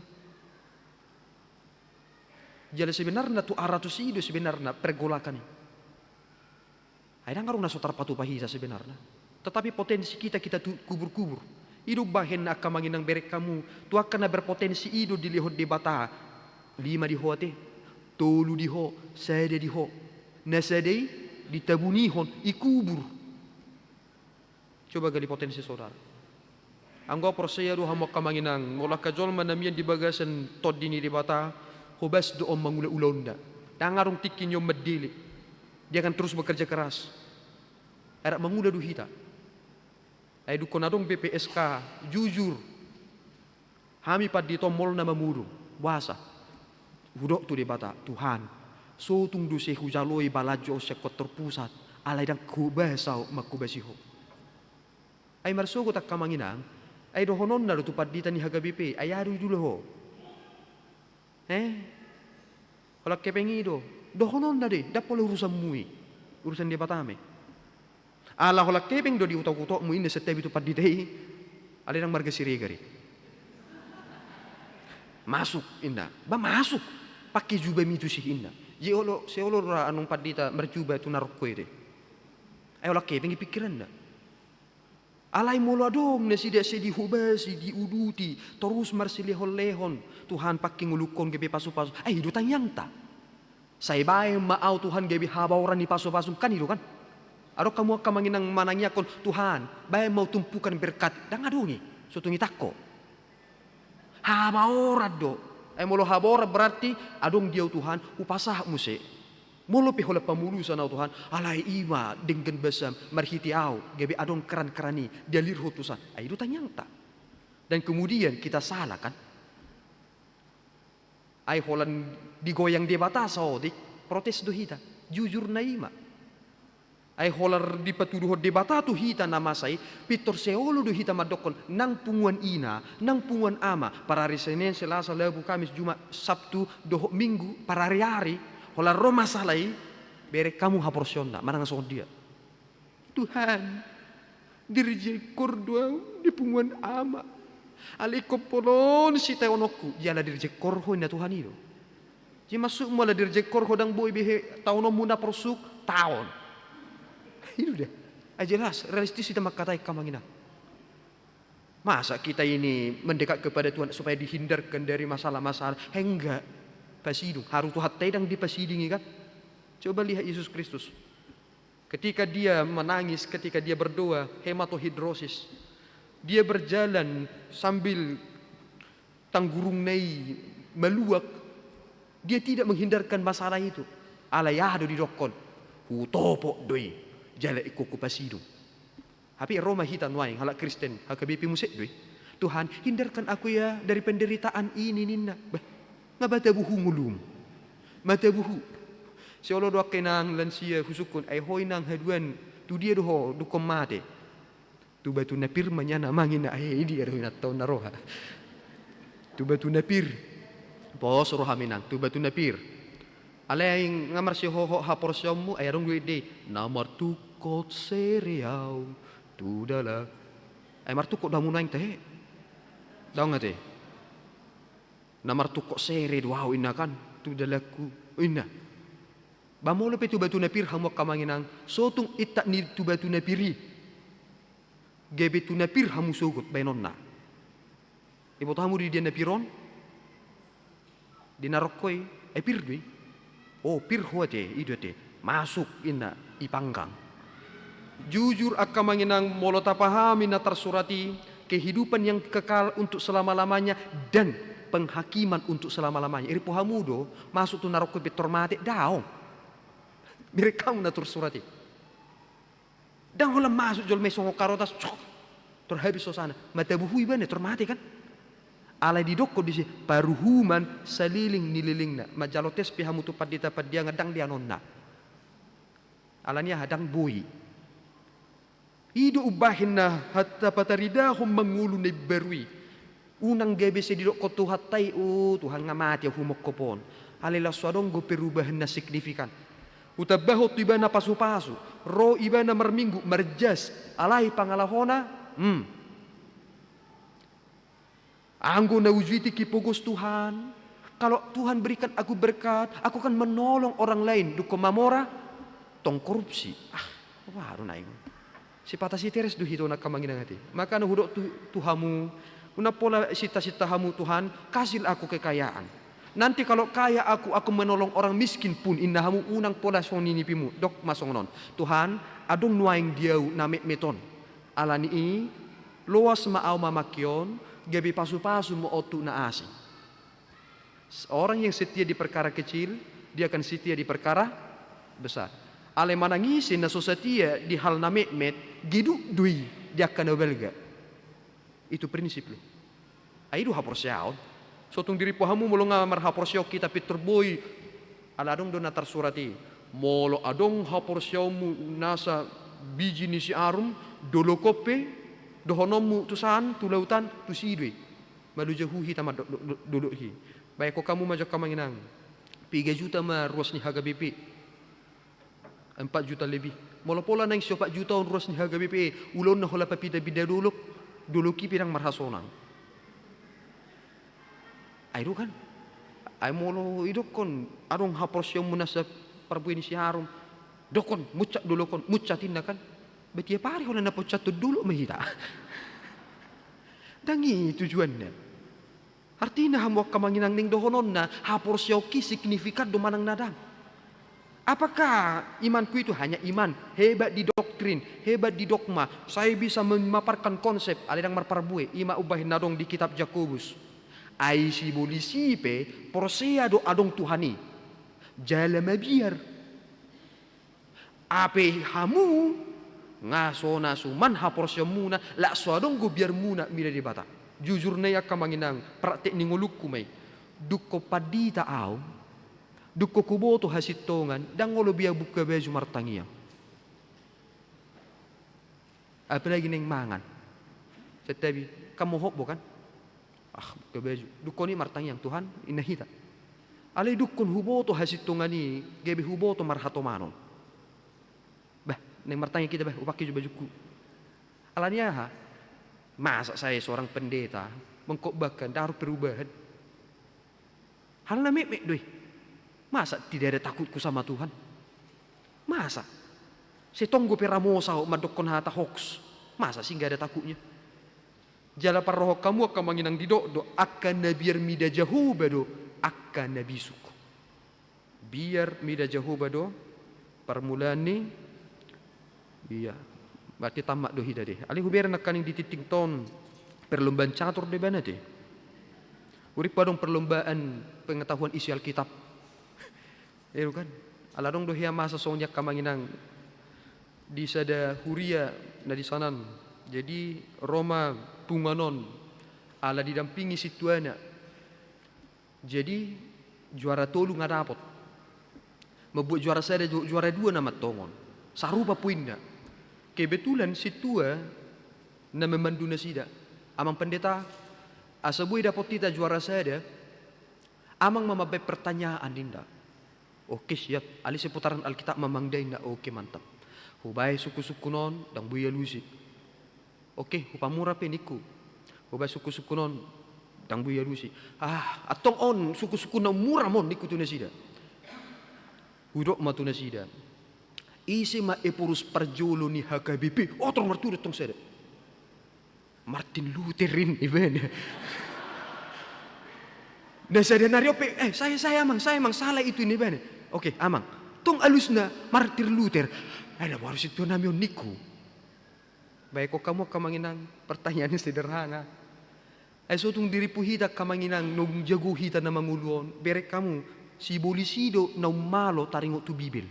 Jala sebenarna tu aratusi i do sebenarna pergolakan i. Ai ndang adong na so tarpatupa hita sebenarna. Tetapi potensi kita, kita tu kubur-kubur. I do bahen angka amang inang berek hamu, tu angka na berpotensi i do dilehon Debata. Lima di ho ate, tolu di ho, sada di ho. Na sada i ditabunihon, ikubur. Coba gali potensi saudara. Anggo porsea do hamu angka amang inang, molo angka jolma na mian di bagasan Tondi ni Debata, hobas do on mangula ulaonna. Ndang adong tingki ni on mandele. Dia akan terus bekerja keras. Ai rap mangula do hita. Ai dungkon adong B P S K, jujur. Hami pandita on molo na mamodom, boasa? Hudok tu Debata, Tuhan, sotung do se hujaloi balanjo on sian kantor pusat, alai ndang hobas ahu manghobasi ho. Ai marsogot angka amang inang, ai dohononna do tu pandita ni H K B P, ai aha do didok ho? Eh? Holan hepeng i do, dohononna do i, ndang pola urusanmu i, urusan Debata ma i. Ala holan hepeng do diutok-utokmu inna, santabi tu pandita i, alai ndang marga Siregar i. Masuk inna, ba masuk, pangke jubami tusi inna. Seolo, seolo do ra annon pandita marjuba tu narongko i do i. Ai holan hepeng i pingkiranna. Alai molo adong nasida sai dihobasi, diuduti, torus marsilehon-lehon, Tuhan, pangke ngolungkon gabe pasu-pasu, ai i do tangiangta. Sai baen ma ahu Tuhan gabe habaoran ni pasu-pasum, kan i do kan? Adong hamu angka amang inang manangiangkon, Tuhan, baen ma ahu tumpukan berkat, ndang adong i, so tung itangko. Habaoran do. Ai molo habaoran berarti adong di ahu Tuhan, hupasahat muse. Molo pe holan pamulusan ahu Tuhan, alai i ma denggan basam marhite ahu, gabe adong keran-keran i, dialirhon tusan. Ai i do tangiangta. Dan kemudian kita salah kan? Ai holan digoyang Debata saotik, protes do hita. Jujurna i ma. Ai holan dipatuduhon Debata tu hita na masa i, pintor seolo do hita mandokkon, nang punguan ina, nang punguan ama, parari Senin, Selasa, Rabu, Kamis, Jumat, Sabtu, dohot Minggu, parari-ari, holan ro masalah i, berek hamu haporseaonna, manang songon dia. Tuhan, dirjekor do ahu di punguan ama. Alai ingkon pola on sitaononku, jala dirjekor ho inna Tuhan i do. Jadi maksudmu ala dirjekor ho ndang boi be taononmu na porsuk, taon. I do da. Ai jelas, realistis hita mangkatai angka amang inang. Masa kita ini mendekat kepada Tuhan supaya dihindarkan dari masalah-masalah? He, enggak. Pasidung. Haru Tuhanta i ndang dipasidingi kan? Coba lihat Yesus Kristus. Ketika dia menangis, ketika dia berdoa, hematidrosis, dia berjalan sambil tanggurungna i maluak, dia tidak menghindarkan masalah itu. Alai aha do didokkon? Hutopot do i, jala ingkon hupasidung. Hape ro ma hita nuaeng halak Kristen, H K B P muse do i. Tuhan, hindarkan aku ya dari penderitaan ini ninna. Bah, nga matabuhu ngolum. Matabuhu. Seolo do angka inang lansia husungkun, ai ho inang haduan, tu dia do ho dungkon mate? Tu batu na pir ma nian amang inang, ai dia do inanta on na roha. Tu batu na pir. Pos roham inang, tu batu na pir. Alai nga marsihohot haporseaonmu, ai adong do i, na martungkot sere ahu tu dalan. Ai martungkot do hamu nuaeng tahe? Daong ate. Na martungkot sere do ahu inna kan, tu dalanku, inna. Ba molo pe tu batu na pir hamu angka amang inang, sotung intat ni tu batu na pir i. Gabe tu na pir hamu sogot baenonna. Iboto hamu do di dia na pir on? Di narongko i, ai pir do i. O, pir ho ate, i do ate. Masuk inna, ipanggang. Jujur angka amang inang, molo tapahami na tarsurat i, kehidupan yang kekal untuk selama-lamanya dan penghakiman untuk selama-lamanya. Iripo hamu do, masuk tu narongko i pintor mate, daong. Berek hamu na tarsurat i. Ndang holan masuk jolma i songon karotas, cok, tor habis hosana. Mata buhu ibana, tor mate kan. Alai didokkon disi, paruhuman saleleng ni lelengna. Manjalo tes pe hamu tu pandita Pandiangan, ndang leanonna. Alani aha? Ndang boi. I do umbahen na hata pataridahon mangolu na imbaru i. Unang gabe sai didokkon Tuhanta i, "O Tuhan, nga mate au humongkop on." Alai laos so adong do perubahan na signifikan. Hutambahon tu ibana pasupasu, ro ibana marminggu, marjas, alai pangalahona, hmm. Anggo na uju i tingki pogos Tuhan, kalau Tuhan berikan aku berkat, aku akan menolong orang lain. Dungkon mamora, tong korupsi. Ah, baru naeng. Sipata siteres do hita on angka amang inang ate. Makana hudok tu, tu hamu, unang pola sinta-sinta hamu, "Tuhan, kasihlah aku kekayaan. Nanti kalau kaya aku, aku menolong orang miskin pun," inna hamu, unang pola songon i nipimu. Dok ma songon on, "Tuhan, adong nuaeng di au na metmet on. Alani i, loas ma au mamangke on, gabe pasupasu ma on tu na asing." Orang yang setia di perkara kecil, dia akan setia di perkara besar. Alai manang ise na so setia di hal na metmet, geduk do i di angka na balga. Itu prinsip lo. Ai do haporseaon. So tung dirimpu hamu molo nga marhaporseaon hita pintor boi. Ala adong do na tarsurat i. Molo adong haporseaonmu nasa biji ni siarum, dolok on pe, dohononmu tusan, tu lautan, tusi do i. Malo jahu hita mandok do-, do-, dolok i. Baen hamu ma jo angka amang inang. Piga juta ma ruas ni H K B P? Empat juta lebih. Molo pola naeng siopat juta on ruas ni H K B P, ulaonna holan papinda-pinda dolok, dolok i pe ndang marhasonang. Ai do kan? Ai molo idokkon, adong haporseaonmu nasa parbue ni siarum, dokkon, munchat dolok on, munchat inna kan? Ba tiap ari holan na ponchat tu dolok ma hita. Ndang i tujuanna. Artina hamu angka amang inang, naeng dohononna, haporseaonki signifikan do manang na ndang? Apakah imanku itu hanya iman, hebat di doktrin, hebat di dogma, saya bisa memaparkan konsep, alai ndang marparbue? I ma umbahen na adong di kitab Jakobus. Ai sibolis i pe porsea do adong Tuhan i. Jala mabiar. Hape hamu, nga so na suman haporseaonmuna, laos so adong do biarmuna mida Debata. Jujur na i angka amang inang, praktek ni ngolungku ma i. Dungkon pandita au, dungkon huboto hasintongan, ndang olo be au buka baju martangiang. Apalagi naeng mangan. Santabi, kan mohop bo kan? Ah, buka baju. Dungkon i martangiang, "Tuhan," inna hita. Alai dungkon huboto hasintongan i, gabe huboto marhatomanon. Bah, naeng martangiang hita bah, hupangke jo bajungku. Alani aha? Masa saya seorang pendeta mengkhotbahkan, ndang adong perubahan? Hal na metmet do i. Masa tidak ada takutku sama Tuhan? Masa? Sai tong do pe ramosa ho mandokkon hata hoax. Masa sih nggak ada takutnya? Jala parrohahon hamu angka amang inang, didok do, angka na biar mida Jahowa do angka na bisuk. Biar mida Jahowa do parmulaan ni, iya, berarti tamat do hita deh. Alai hubereng nangkaning di tingting on perlombaan catur do ibana deh. Hurimpu adong perlombaan pengetahuan isi Alkitab. Iya kan? Ala adong do hea masa songon i angka amang inang di sada huria na di sanan. Jadi ro ma punguan on ala didampingi sintuana. Jadi juara tolu nga dapot. Mambuat juara sada, ju-, juara dua nama tongon. Sarupa poinna. Kebetulan sintua na memandu nasida. "Amang Pendeta, asa boi dapot hita juara sada, Amang ma mambaen pertanyaan," ninna. "Oke, siap. Alai seputaran Alkitab ma Amang da," ninna. "Oke, mantap." Hubaen sungkun-sungkun on, ndang boi alusi. "Oke, hupamura pe," ningku. Hubaen sungkun-sungkun on, ndang boi alusi. "Ah, antong on sungkun-sungkun na ummura ma on," ningku tu nasida. Hudok ma tu nasida, "Ise ma Ephorus parjolo ni H K B P?" Oto martudu antong sada. "Martin Luther," ninna ibana. Na sada nari on pe, "Eh, saya, saya, Amang, saya, Amang, salah itu," ninna ibana. "Oke, Amang." Tong alusna Martin Luther. "Ai na baru sintua nami on," ningku. Baen hamu angka amang inang, pertanyaan sederhana. Ai so tung dirimpu hita angka amang inang, naung jago hita na mangolu on, bereng hamu, sibolis i do na ummalo taringot tu Bibel.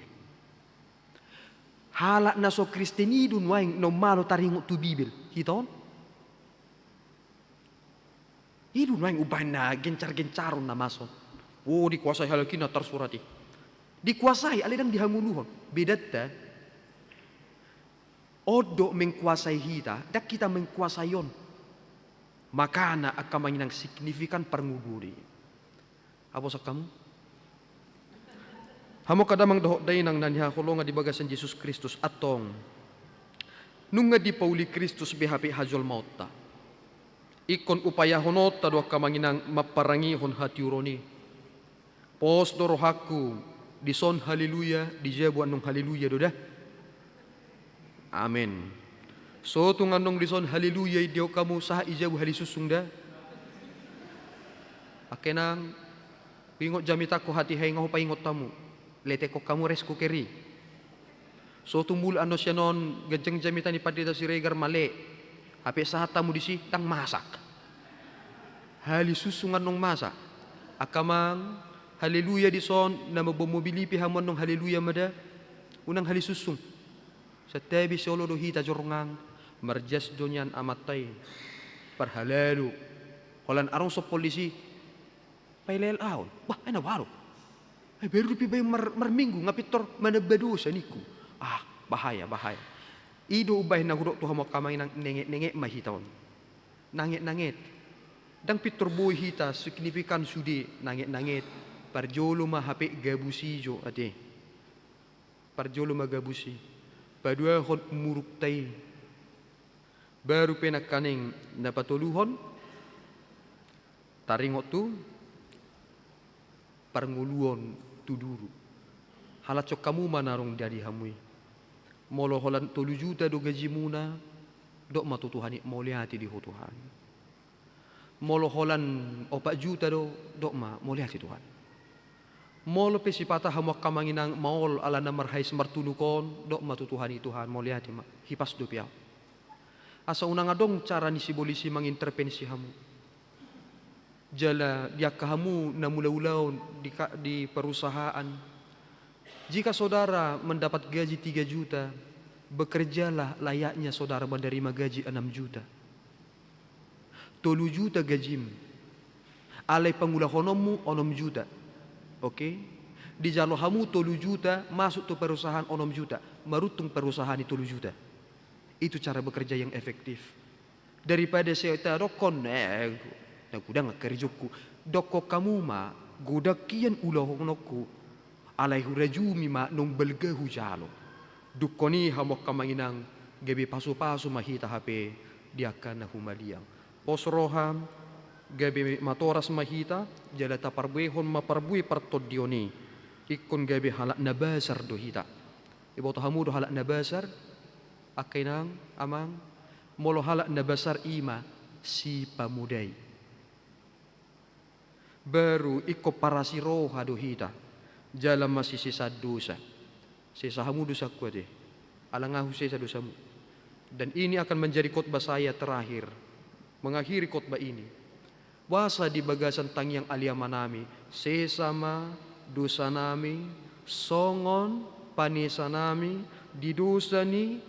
Halak na so Kristen i do nuaeng na ummalo taringot tu Bibel, hita on. I do nuaeng umbahen na gencar-gencaron na masa on. O, dikuasai halak i na tarsurat i. Dikuasai, alai ndang dihangoluhon. Bedanta, on do mengkuasai hita, ndang hita mengkuasai on. Makana angka amang inang signifikan parngoluon i. Aposan hamu? Hamu angka damang dohot dainang na hinaholongan di bagasan Jesus Kristus, antong nunga dipauli Kristus be hape hajolmaonta. Ingkon upayahononta do angka amang inang mamparangehon hatiuron i. Pos do rohangku, dison haleluya, di jabu annon haleluya do da. Amen. So tung annon dison haleluya idiot hamu, sahat i jabu halisussung da. Angka inang, huingot jamitangku hatiha i, nga hupaingot hamu. Letekkon hamu rice cooker i. So tung mulak annon sian on, ganjang jamita ni Pandita Siregar, male. Hape sahat hamu disi, ndang masak. Halisussung annon masak. Angka amang, haleluya dison, na mamboan mobil i pe hamu annon haleluya ma da. Unang halisussung. Santabi, sai olo do hita jornang, marjas do nian amanta i. Parhalado. Holan adong sompol disi. Paelel ahu. Bah, ai na boha do? Ai baru dope baen mar-, marminggu, nga pintor manamba dosa ningku. Ah, bahaya, bahaya. I do umbahen na hudok tu hamu angka amang inang, nenget-nenget ma hita on. Nanget-nanget. Ndang pintor boi hita signifikan sude, nanget-nanget. Parjolo ma hape gabus i jo, ate. Parjolo ma gabus i. Paduahon murukta i. Baru pe nangkaning na patoluhon, taringot tu parngoluon tu duru. Halashon hamu ma na adong di ari hamu i. Molo holan tolu juta do gajimuna, dok ma tu Tuhan i, mauliate di Ho Tuhan. Molo holan opat juta do, dok ma, mauliate Tuhan. Molo pe sipata hamu angka amang inang maol ala na marhais martunuk on, dok ma tu Tuhan i, Tuhan, mauliate ma, hipas dope ahu. Asa unang adong cara ni sibolis i mangintervensi hamu. Jala di angka hamu na mula ulaon di ka-, di perusahaan. Jika saudara mendapat gaji tiga juta, bekerjalah layaknya saudara menerima gaji enam juta. Tolu juta gajim. Alai pangulahononmu onom juta. Oke? Dijalo hamu tolu juta, masuk tu perusahaan onom juta. Maruntung perusahaan i tolu juta. Itu cara bekerja yang efektif. Daripada sai tadokkon, eh, na godang angka karejongku. Dokkon hamu ma, godang hian ulahononku. Alai hurajumi ma naung balga hujalo. Dungkon i hamu angka amang inang, gabe pasupasu ma hita hape di angka na humaliang. Pos roha, gabe matoras ma hita, jala taparbuehon ma parbue partondion i. Ingkon gabe halak na basar do hita. Iboto hamu do halak na basar, angka inang, amang, molo halak na basar i ma sipamodai. Baru ingkon parasi roha do hita, jala masisesaan dosa. Sesa hamu dosangku ate, ala nga husesa dosamu. Dan ini akan menjadi khotbah saya terakhir, mengakhiri khotbah ini. Boasa di bagasan tangiang ale Amanami, sesa ma dosanami, songon panesanami di dosa ni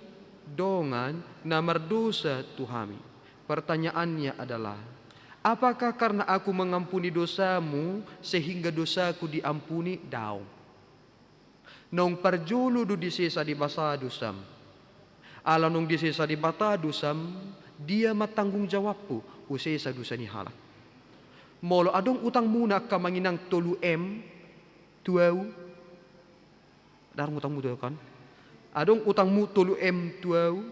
dongan na mardosa tu hami. Pertanyaannya adalah, apakah karena aku mengampuni dosamu sehingga dosaku diampuni? Daong. Naung parjolo do disesa Debata dosam. Ala naung disesa Debata dosam, dia ma tanggung jawabku, husesa dosa ni halak. Molo adong utangmuna angka amang inang tolu M tu ahu, adong utangmu tu ahu kan? Adong utangmu tolu M tu ahu,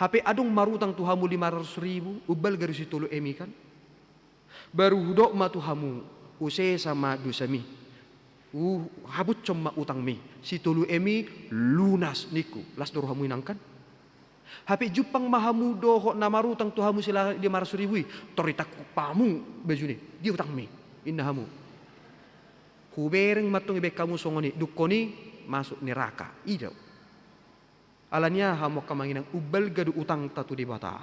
hape adong marutang tu hamu lima ratus ribu, umbalga do si tolu M i kan? Baru hudok ma tu hamu, husesa ma dosami. Huhabushon ma utangmi, si tolu M i lunas ningku, las do rohamu inang kan? Hape jumpang ma hamu dohot na marutang tu hamu si la-, lima ratus ribu i, tor itangkup hamu bajuna i, dia utangmi, ninna hamu. Hubereng ma antong ibaen hamu songon i, dungkon i masuk neraka, i do. Ala ni aha hamu angka amang inang, umbalga do utangta tu Debata.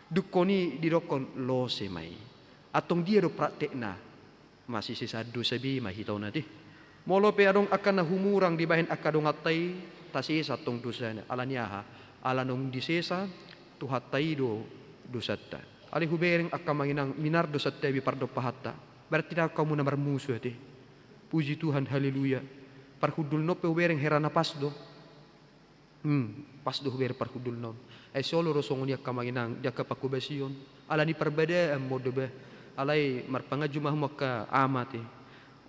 Dungkon i didokkon lose ma i. Antong dia do praktekna? Masisesaan dosa be ma hita on ate. Molo pe adong angka na humurang dibahen angka donganta i, tasesa tong dosana. Ala ni aha? Ala naung disesa Tuhanta i do dosanta. Alai hubereng angka amang inang, minar do santabi pardompahanta. Berarti ndang hamu na marmusu ate. Puji Tuhan, haleluya. Parhundulna on pe hubereng hera na pas do. Hmm, pas do hubereng parhundulna on. Ai so olo do songon i angka amang inang, di angka panghobasion. Ala ni parbadaan ma on do bah. Alai marpanganju ma hamu angka ama ate.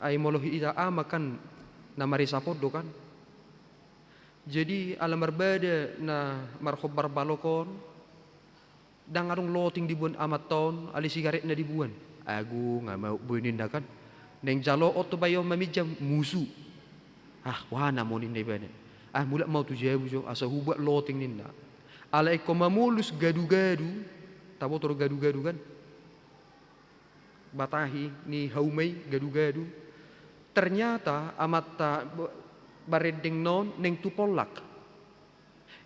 Ai molo hita ama kan na marisap on do kan. Jadi ala marbada na marhombar balok on, ndang adong loting diboan amanta on, alai sigaretna diboan. Agung, nga mauk boi ninna kan. Naeng jalo on tu bayo maminjam, musu. Ah, huana ma on ninna ibana. Ah, mulak ma au tu jabu jo, asa hubuat loting ninna. Ala ingkon mamolus gadu-gadu, tabo do gadu-gadu kan? Batahi ni hauma i gadu-gadu. Ternyata amanta ba-, barendengna on naeng tu pollak.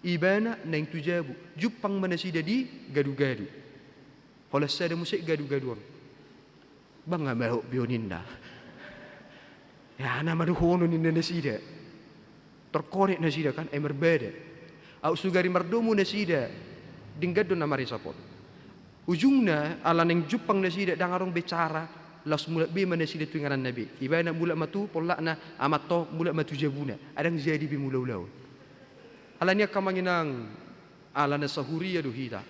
Ibana naeng tu jabu. Jumpang ma nasida di gadu-gadu. Holan sada muse gadu-gadu on. Bang nga mauk be on ninna. Ya, na madohonon ninna nasida. Terkonek nasida kan, ai marbada. Au sugari mardomu nasida, denggan do na marisap on. Ujungna, ala naeng jumpang nasida, ndang adong be cara, laos mulak be ma nasida tu ingananna be. Ibana mulak ma tu pollakna, amanta on mulak ma tu jabuna. Ai ndang jadi be mula ulaon. Ala ni angka amang inang, ala na sahuria do hita.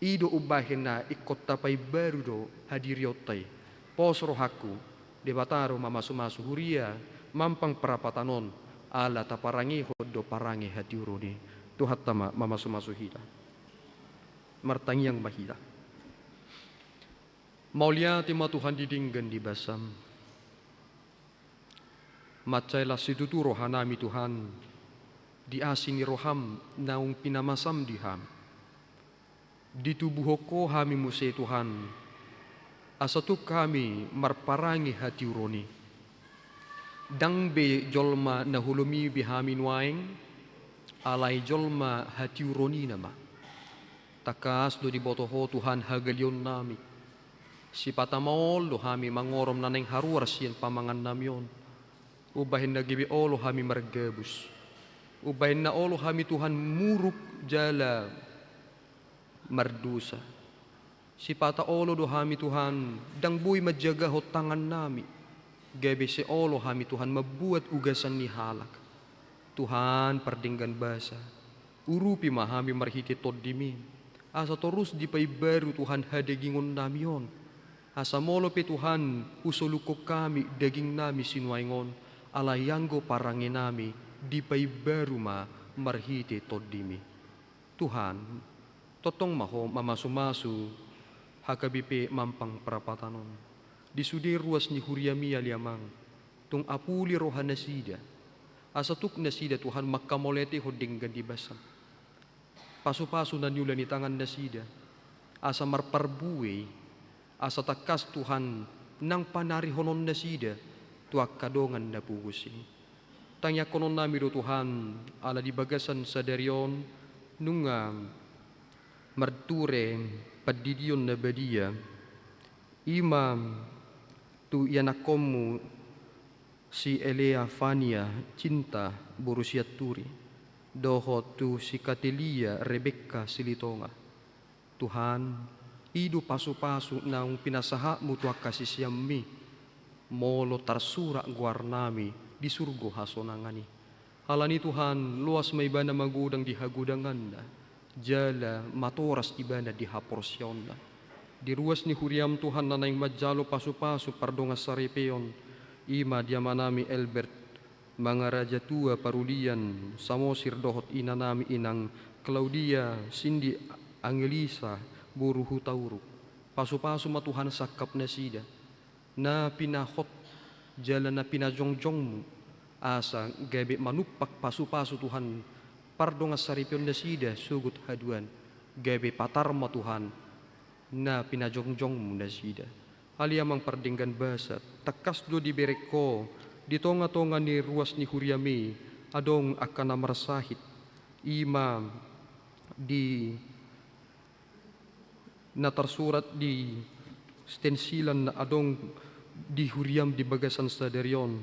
I do umbahen na ingkon tapaimbaru do hadirionta i. Pos rohangku, Debata do mamasu-masu huria, mampang parapatan on, ala taparangehon do parange hatiuron i. Tuhanta ma mamasu-masu hita. Martangiang ma hita. Mauliate ma Tuhan di denggan ni basam. Mansai las situtu rohanami Tuhan, di asi ni roham naung pinamasam di hami. Ditubuhon Ho hami muse Tuhan, asa tung hami marparange hatiuron i. Ndang be jolma na holom i be hami nuaeng, alai jolma hatiuron i nama. Tangkas do diboto Ho Tuhan hagalionnami. Sipata maol do hami mangorom na naeng haruar sian pamangannami on. Umbahen na gabe olo hami margabus. Umbahen na olo hami Tuhan muruk jala mardosa. Sipata olo do hami Tuhan, ndang boi manjagahon tangannami. Gabe sai olo hami Tuhan mambuat ugasan ni halak. Tuhan pardenggan basa. Urupi ma hami marhite Tondim i, asa torus dipaimbaru Tuhan hadagingonnami on. Asa molo pe Tuhan husolukhon hami dagingnami sinuaeng on, alai anggo parangenami dipaimbaru ma marhite Tondim i. Tuhan, tongtong ma Ho mamasu-masu H K B P Mampang Prapatan on. Di sude ruas ni huriami ale Amang, tung apuli roha nasida. Asa tuk nasida Tuhan mangkamauliatehon denggan ni basam. Pasu-pasu na niula ni tangan nasida, asa marparbue i, asa tangkas Tuhan nang panarihonon nasida tu angka dongan na pogos i. Tangiangkononnami do Tuhan, ala di bagasan sadari on, nunga marture pandidion na badia, i ma tu ianakkonmu si Elea Fania Cinta boru Sianturi, dohot tu si Katelia Rebekka Silitonga. Tuhan, i do pasu-pasu naung pinasahatmu tu angka siseanmi, molo tarsurat goarnami di surgo hasonangan i. Alani Tuhan, loas ma ibana magodang di hagodanganna, jala matoras ibana di haporseaonna. Di ruas ni huriam Tuhan na naeng manjalo pasu-pasu pardongan saripeon, i ma di amanami Elbert Mangaraja Tua Parulian Samosir dohot inanami inang Claudia Sindi Angelisa boru Hutauruk. Pasu-pasu ma Tuhan sangkap nasida. Na pinahot jala na pinajongjongmu, asa gabe manumpak pasu-pasu Tuhan pardongan saripeon nasida sogot haduan, gabe patar ma Tuhan na pinajongjongmu nasida. Ale Amang pardenggan basa, tangkas do dibereng Ho di tonga-tonga ni ruas ni huriami adong angka na marsahit, i ma di na tarsurat di stensilan na adong di huriam di bagasan sadari on.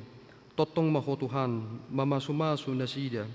Tongtong ma Ho Tuhan mamasu-masu nasida,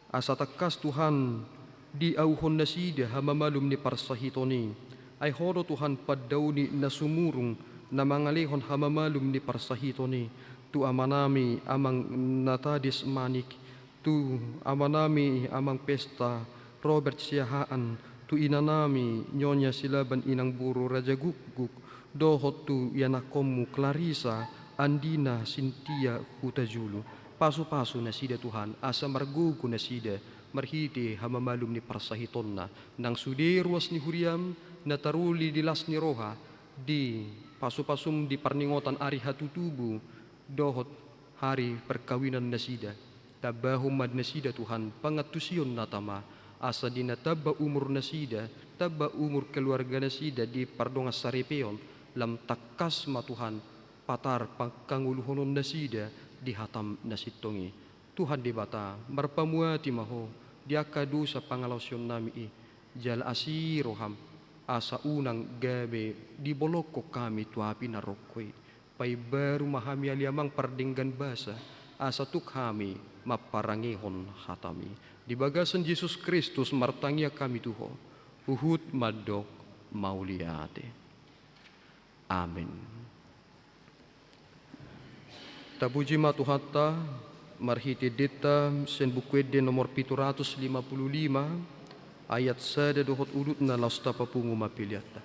Asa tangkas Tuhan diauhon nasida hamamalum ni parsahiton i. Ai Ho do Tuhan pandaoni na sumurung, na mangalehon hamamalum ni parsahiton i, tu amanami Amang Natadis Manik, tu amanami Amang Pesta Robert Siahaan, tu inanami Nyonya Silaban Inang Boru Rajagukguk, dohot tu ianakkonmu Clarissa, Andina, Sintia, Hutajulu. Pasupasu nasida Tuhan, asa margogo nasida marhite hamamalum ni parsahitonna, nang sude ruas ni huriam na taruli di las ni roha, di pasupasum di parningotan ari hatutubu, dohot hari parkawinan nasida. Tambahon ma nasida Tuhan pangantusion na tama, asa di na tamba umur nasida, tamba umur keluarga nasida di pardongan saripeon, lam tangkas ma Tuhan patar pangkangoluhonon nasida di hatam na sintong i. Tuhan Debata, marpamuati ma Ho di angka dosa pangalaosionnami i, jala asi roham, asa unang gabe dibolongkon hami tu api naroko i. Paimbaru ma hami ale Amang pardenggan basa, asa tuk hami mamparangehon hatami. Di bagasan Jesus Kristus martangiang hami tu Ho, huhut mandok mauliate. Amen. Tapuji ma Tuhanta, marhite endenta sian Buku Ende nomor pitu ratus lima puluh lima, ayat sada dohot udutna, laos tapapungu ma peleanta.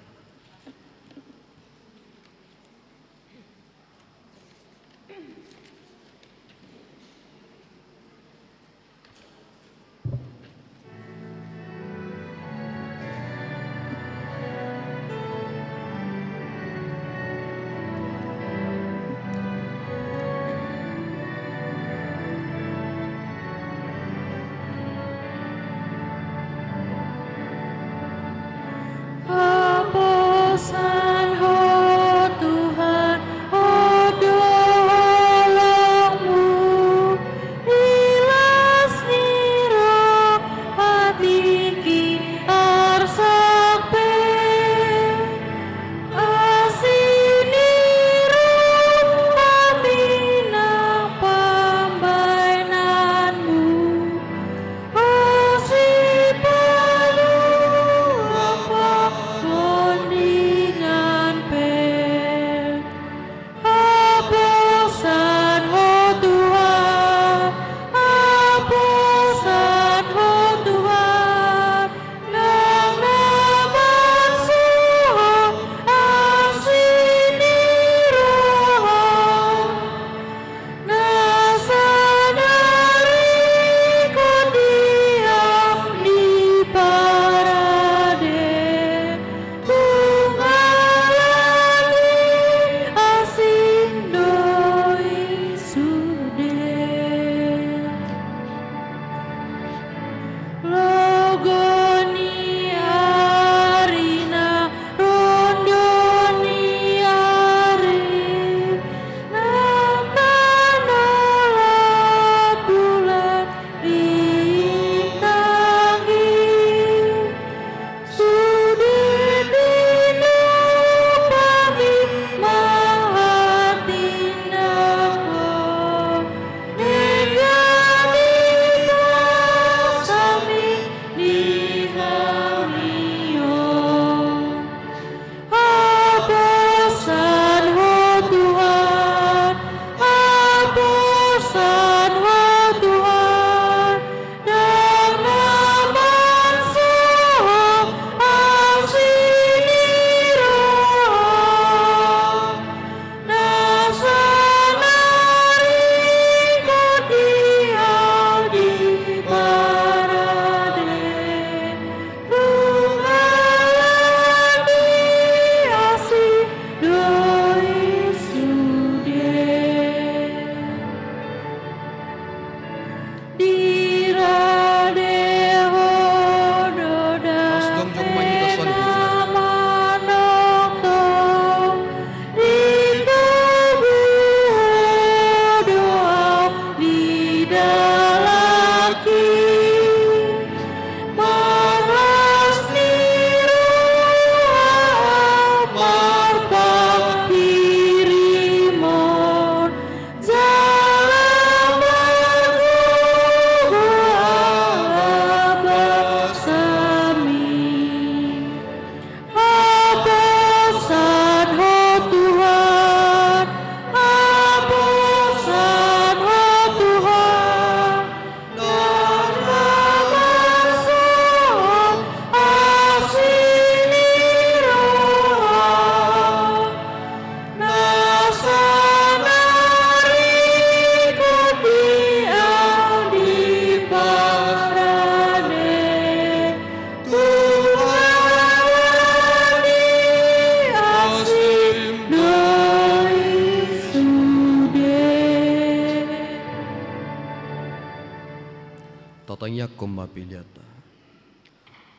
Tangiangkon ma peleanta.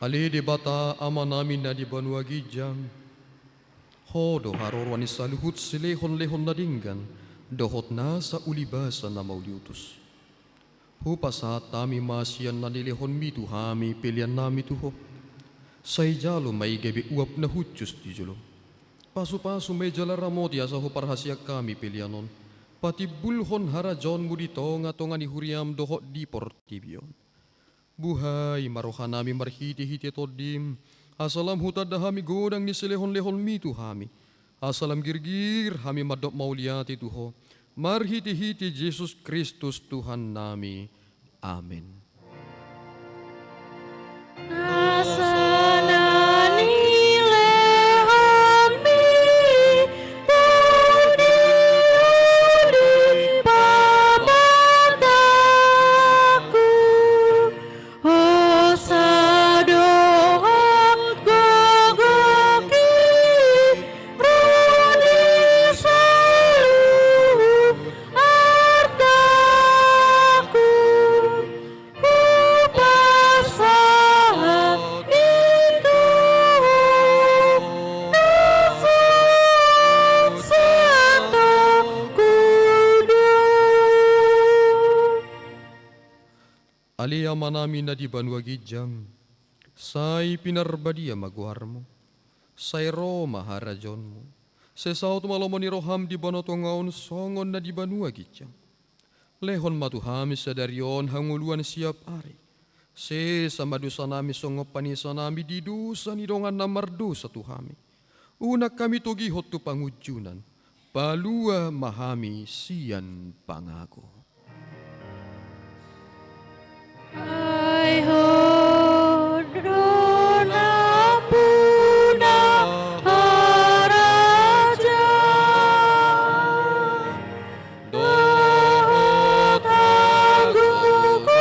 Ale Debata Amanami na di banua ginjang, Ho do haroroan ni saluhut silehonlehon na denggan dohot nasa ulibasa na mauliutus. Hupasahat hami ma sian na nilehonMi tu hami peleannami tu Ho. Sai jalo ma i gabe uap na hushus di joloM. Pasupasu ma i jala ramoti asa huparhaseang hami pelean on patimbulhon harajaonMu di tongatonga ni huriaM dohot di portibi on. Buhai ma rohanami marhitehite TondiM, asa lam hutanda hami godang ni silehonlehonMi tu hami, asa lam girgir hami mandok mauliate tu Ho, marhitehite Jesus Kristus Tuhannami. Amen. Asa na nilehonMi tu di uli pamataku, hosa dohot gogoki ro di saluhut artaku. Hupasahat i tu Ho na sangsanganku do. Ale Amanami na di banua ginjang, sai pinarbadia ma goarMu. Sai ro ma harajaonMu. Sai saut ma lomo ni rohaM di banua tonga on songon na di banua ginjang. Lehon ma tu hami sadari on hangoluan siap ari. Sesa ma dosanami songon panesanami di dosa ni dongan na mardosa tu hami. Unang hami togihon tu pangunjunan. Palua ma hami sian pangago. Ai Ho do nampuna harajaon dohot hagogoon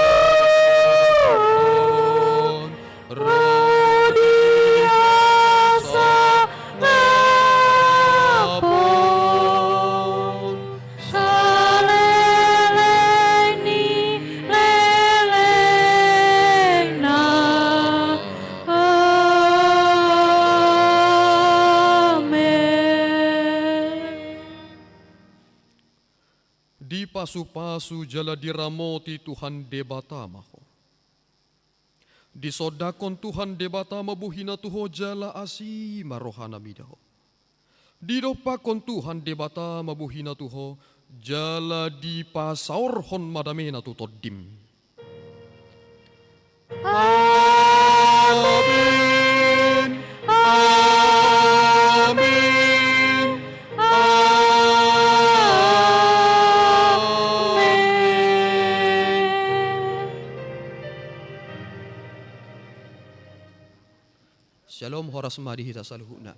ro di hasangapon saleleng ni lelengna. Amen. Dipasupasu jala diramoti Tuhan Debata ma ho. Disondangkon Tuhan Debata ma bohiNa tu ho jala asi ma rohaNa mida ho. Didompakkon Tuhan Debata ma bohiNa tu ho jala dipasaorhon ma dameNa tu tondim. Amen. Amen. Amen. Syalom, horas ma di hita saluhutna.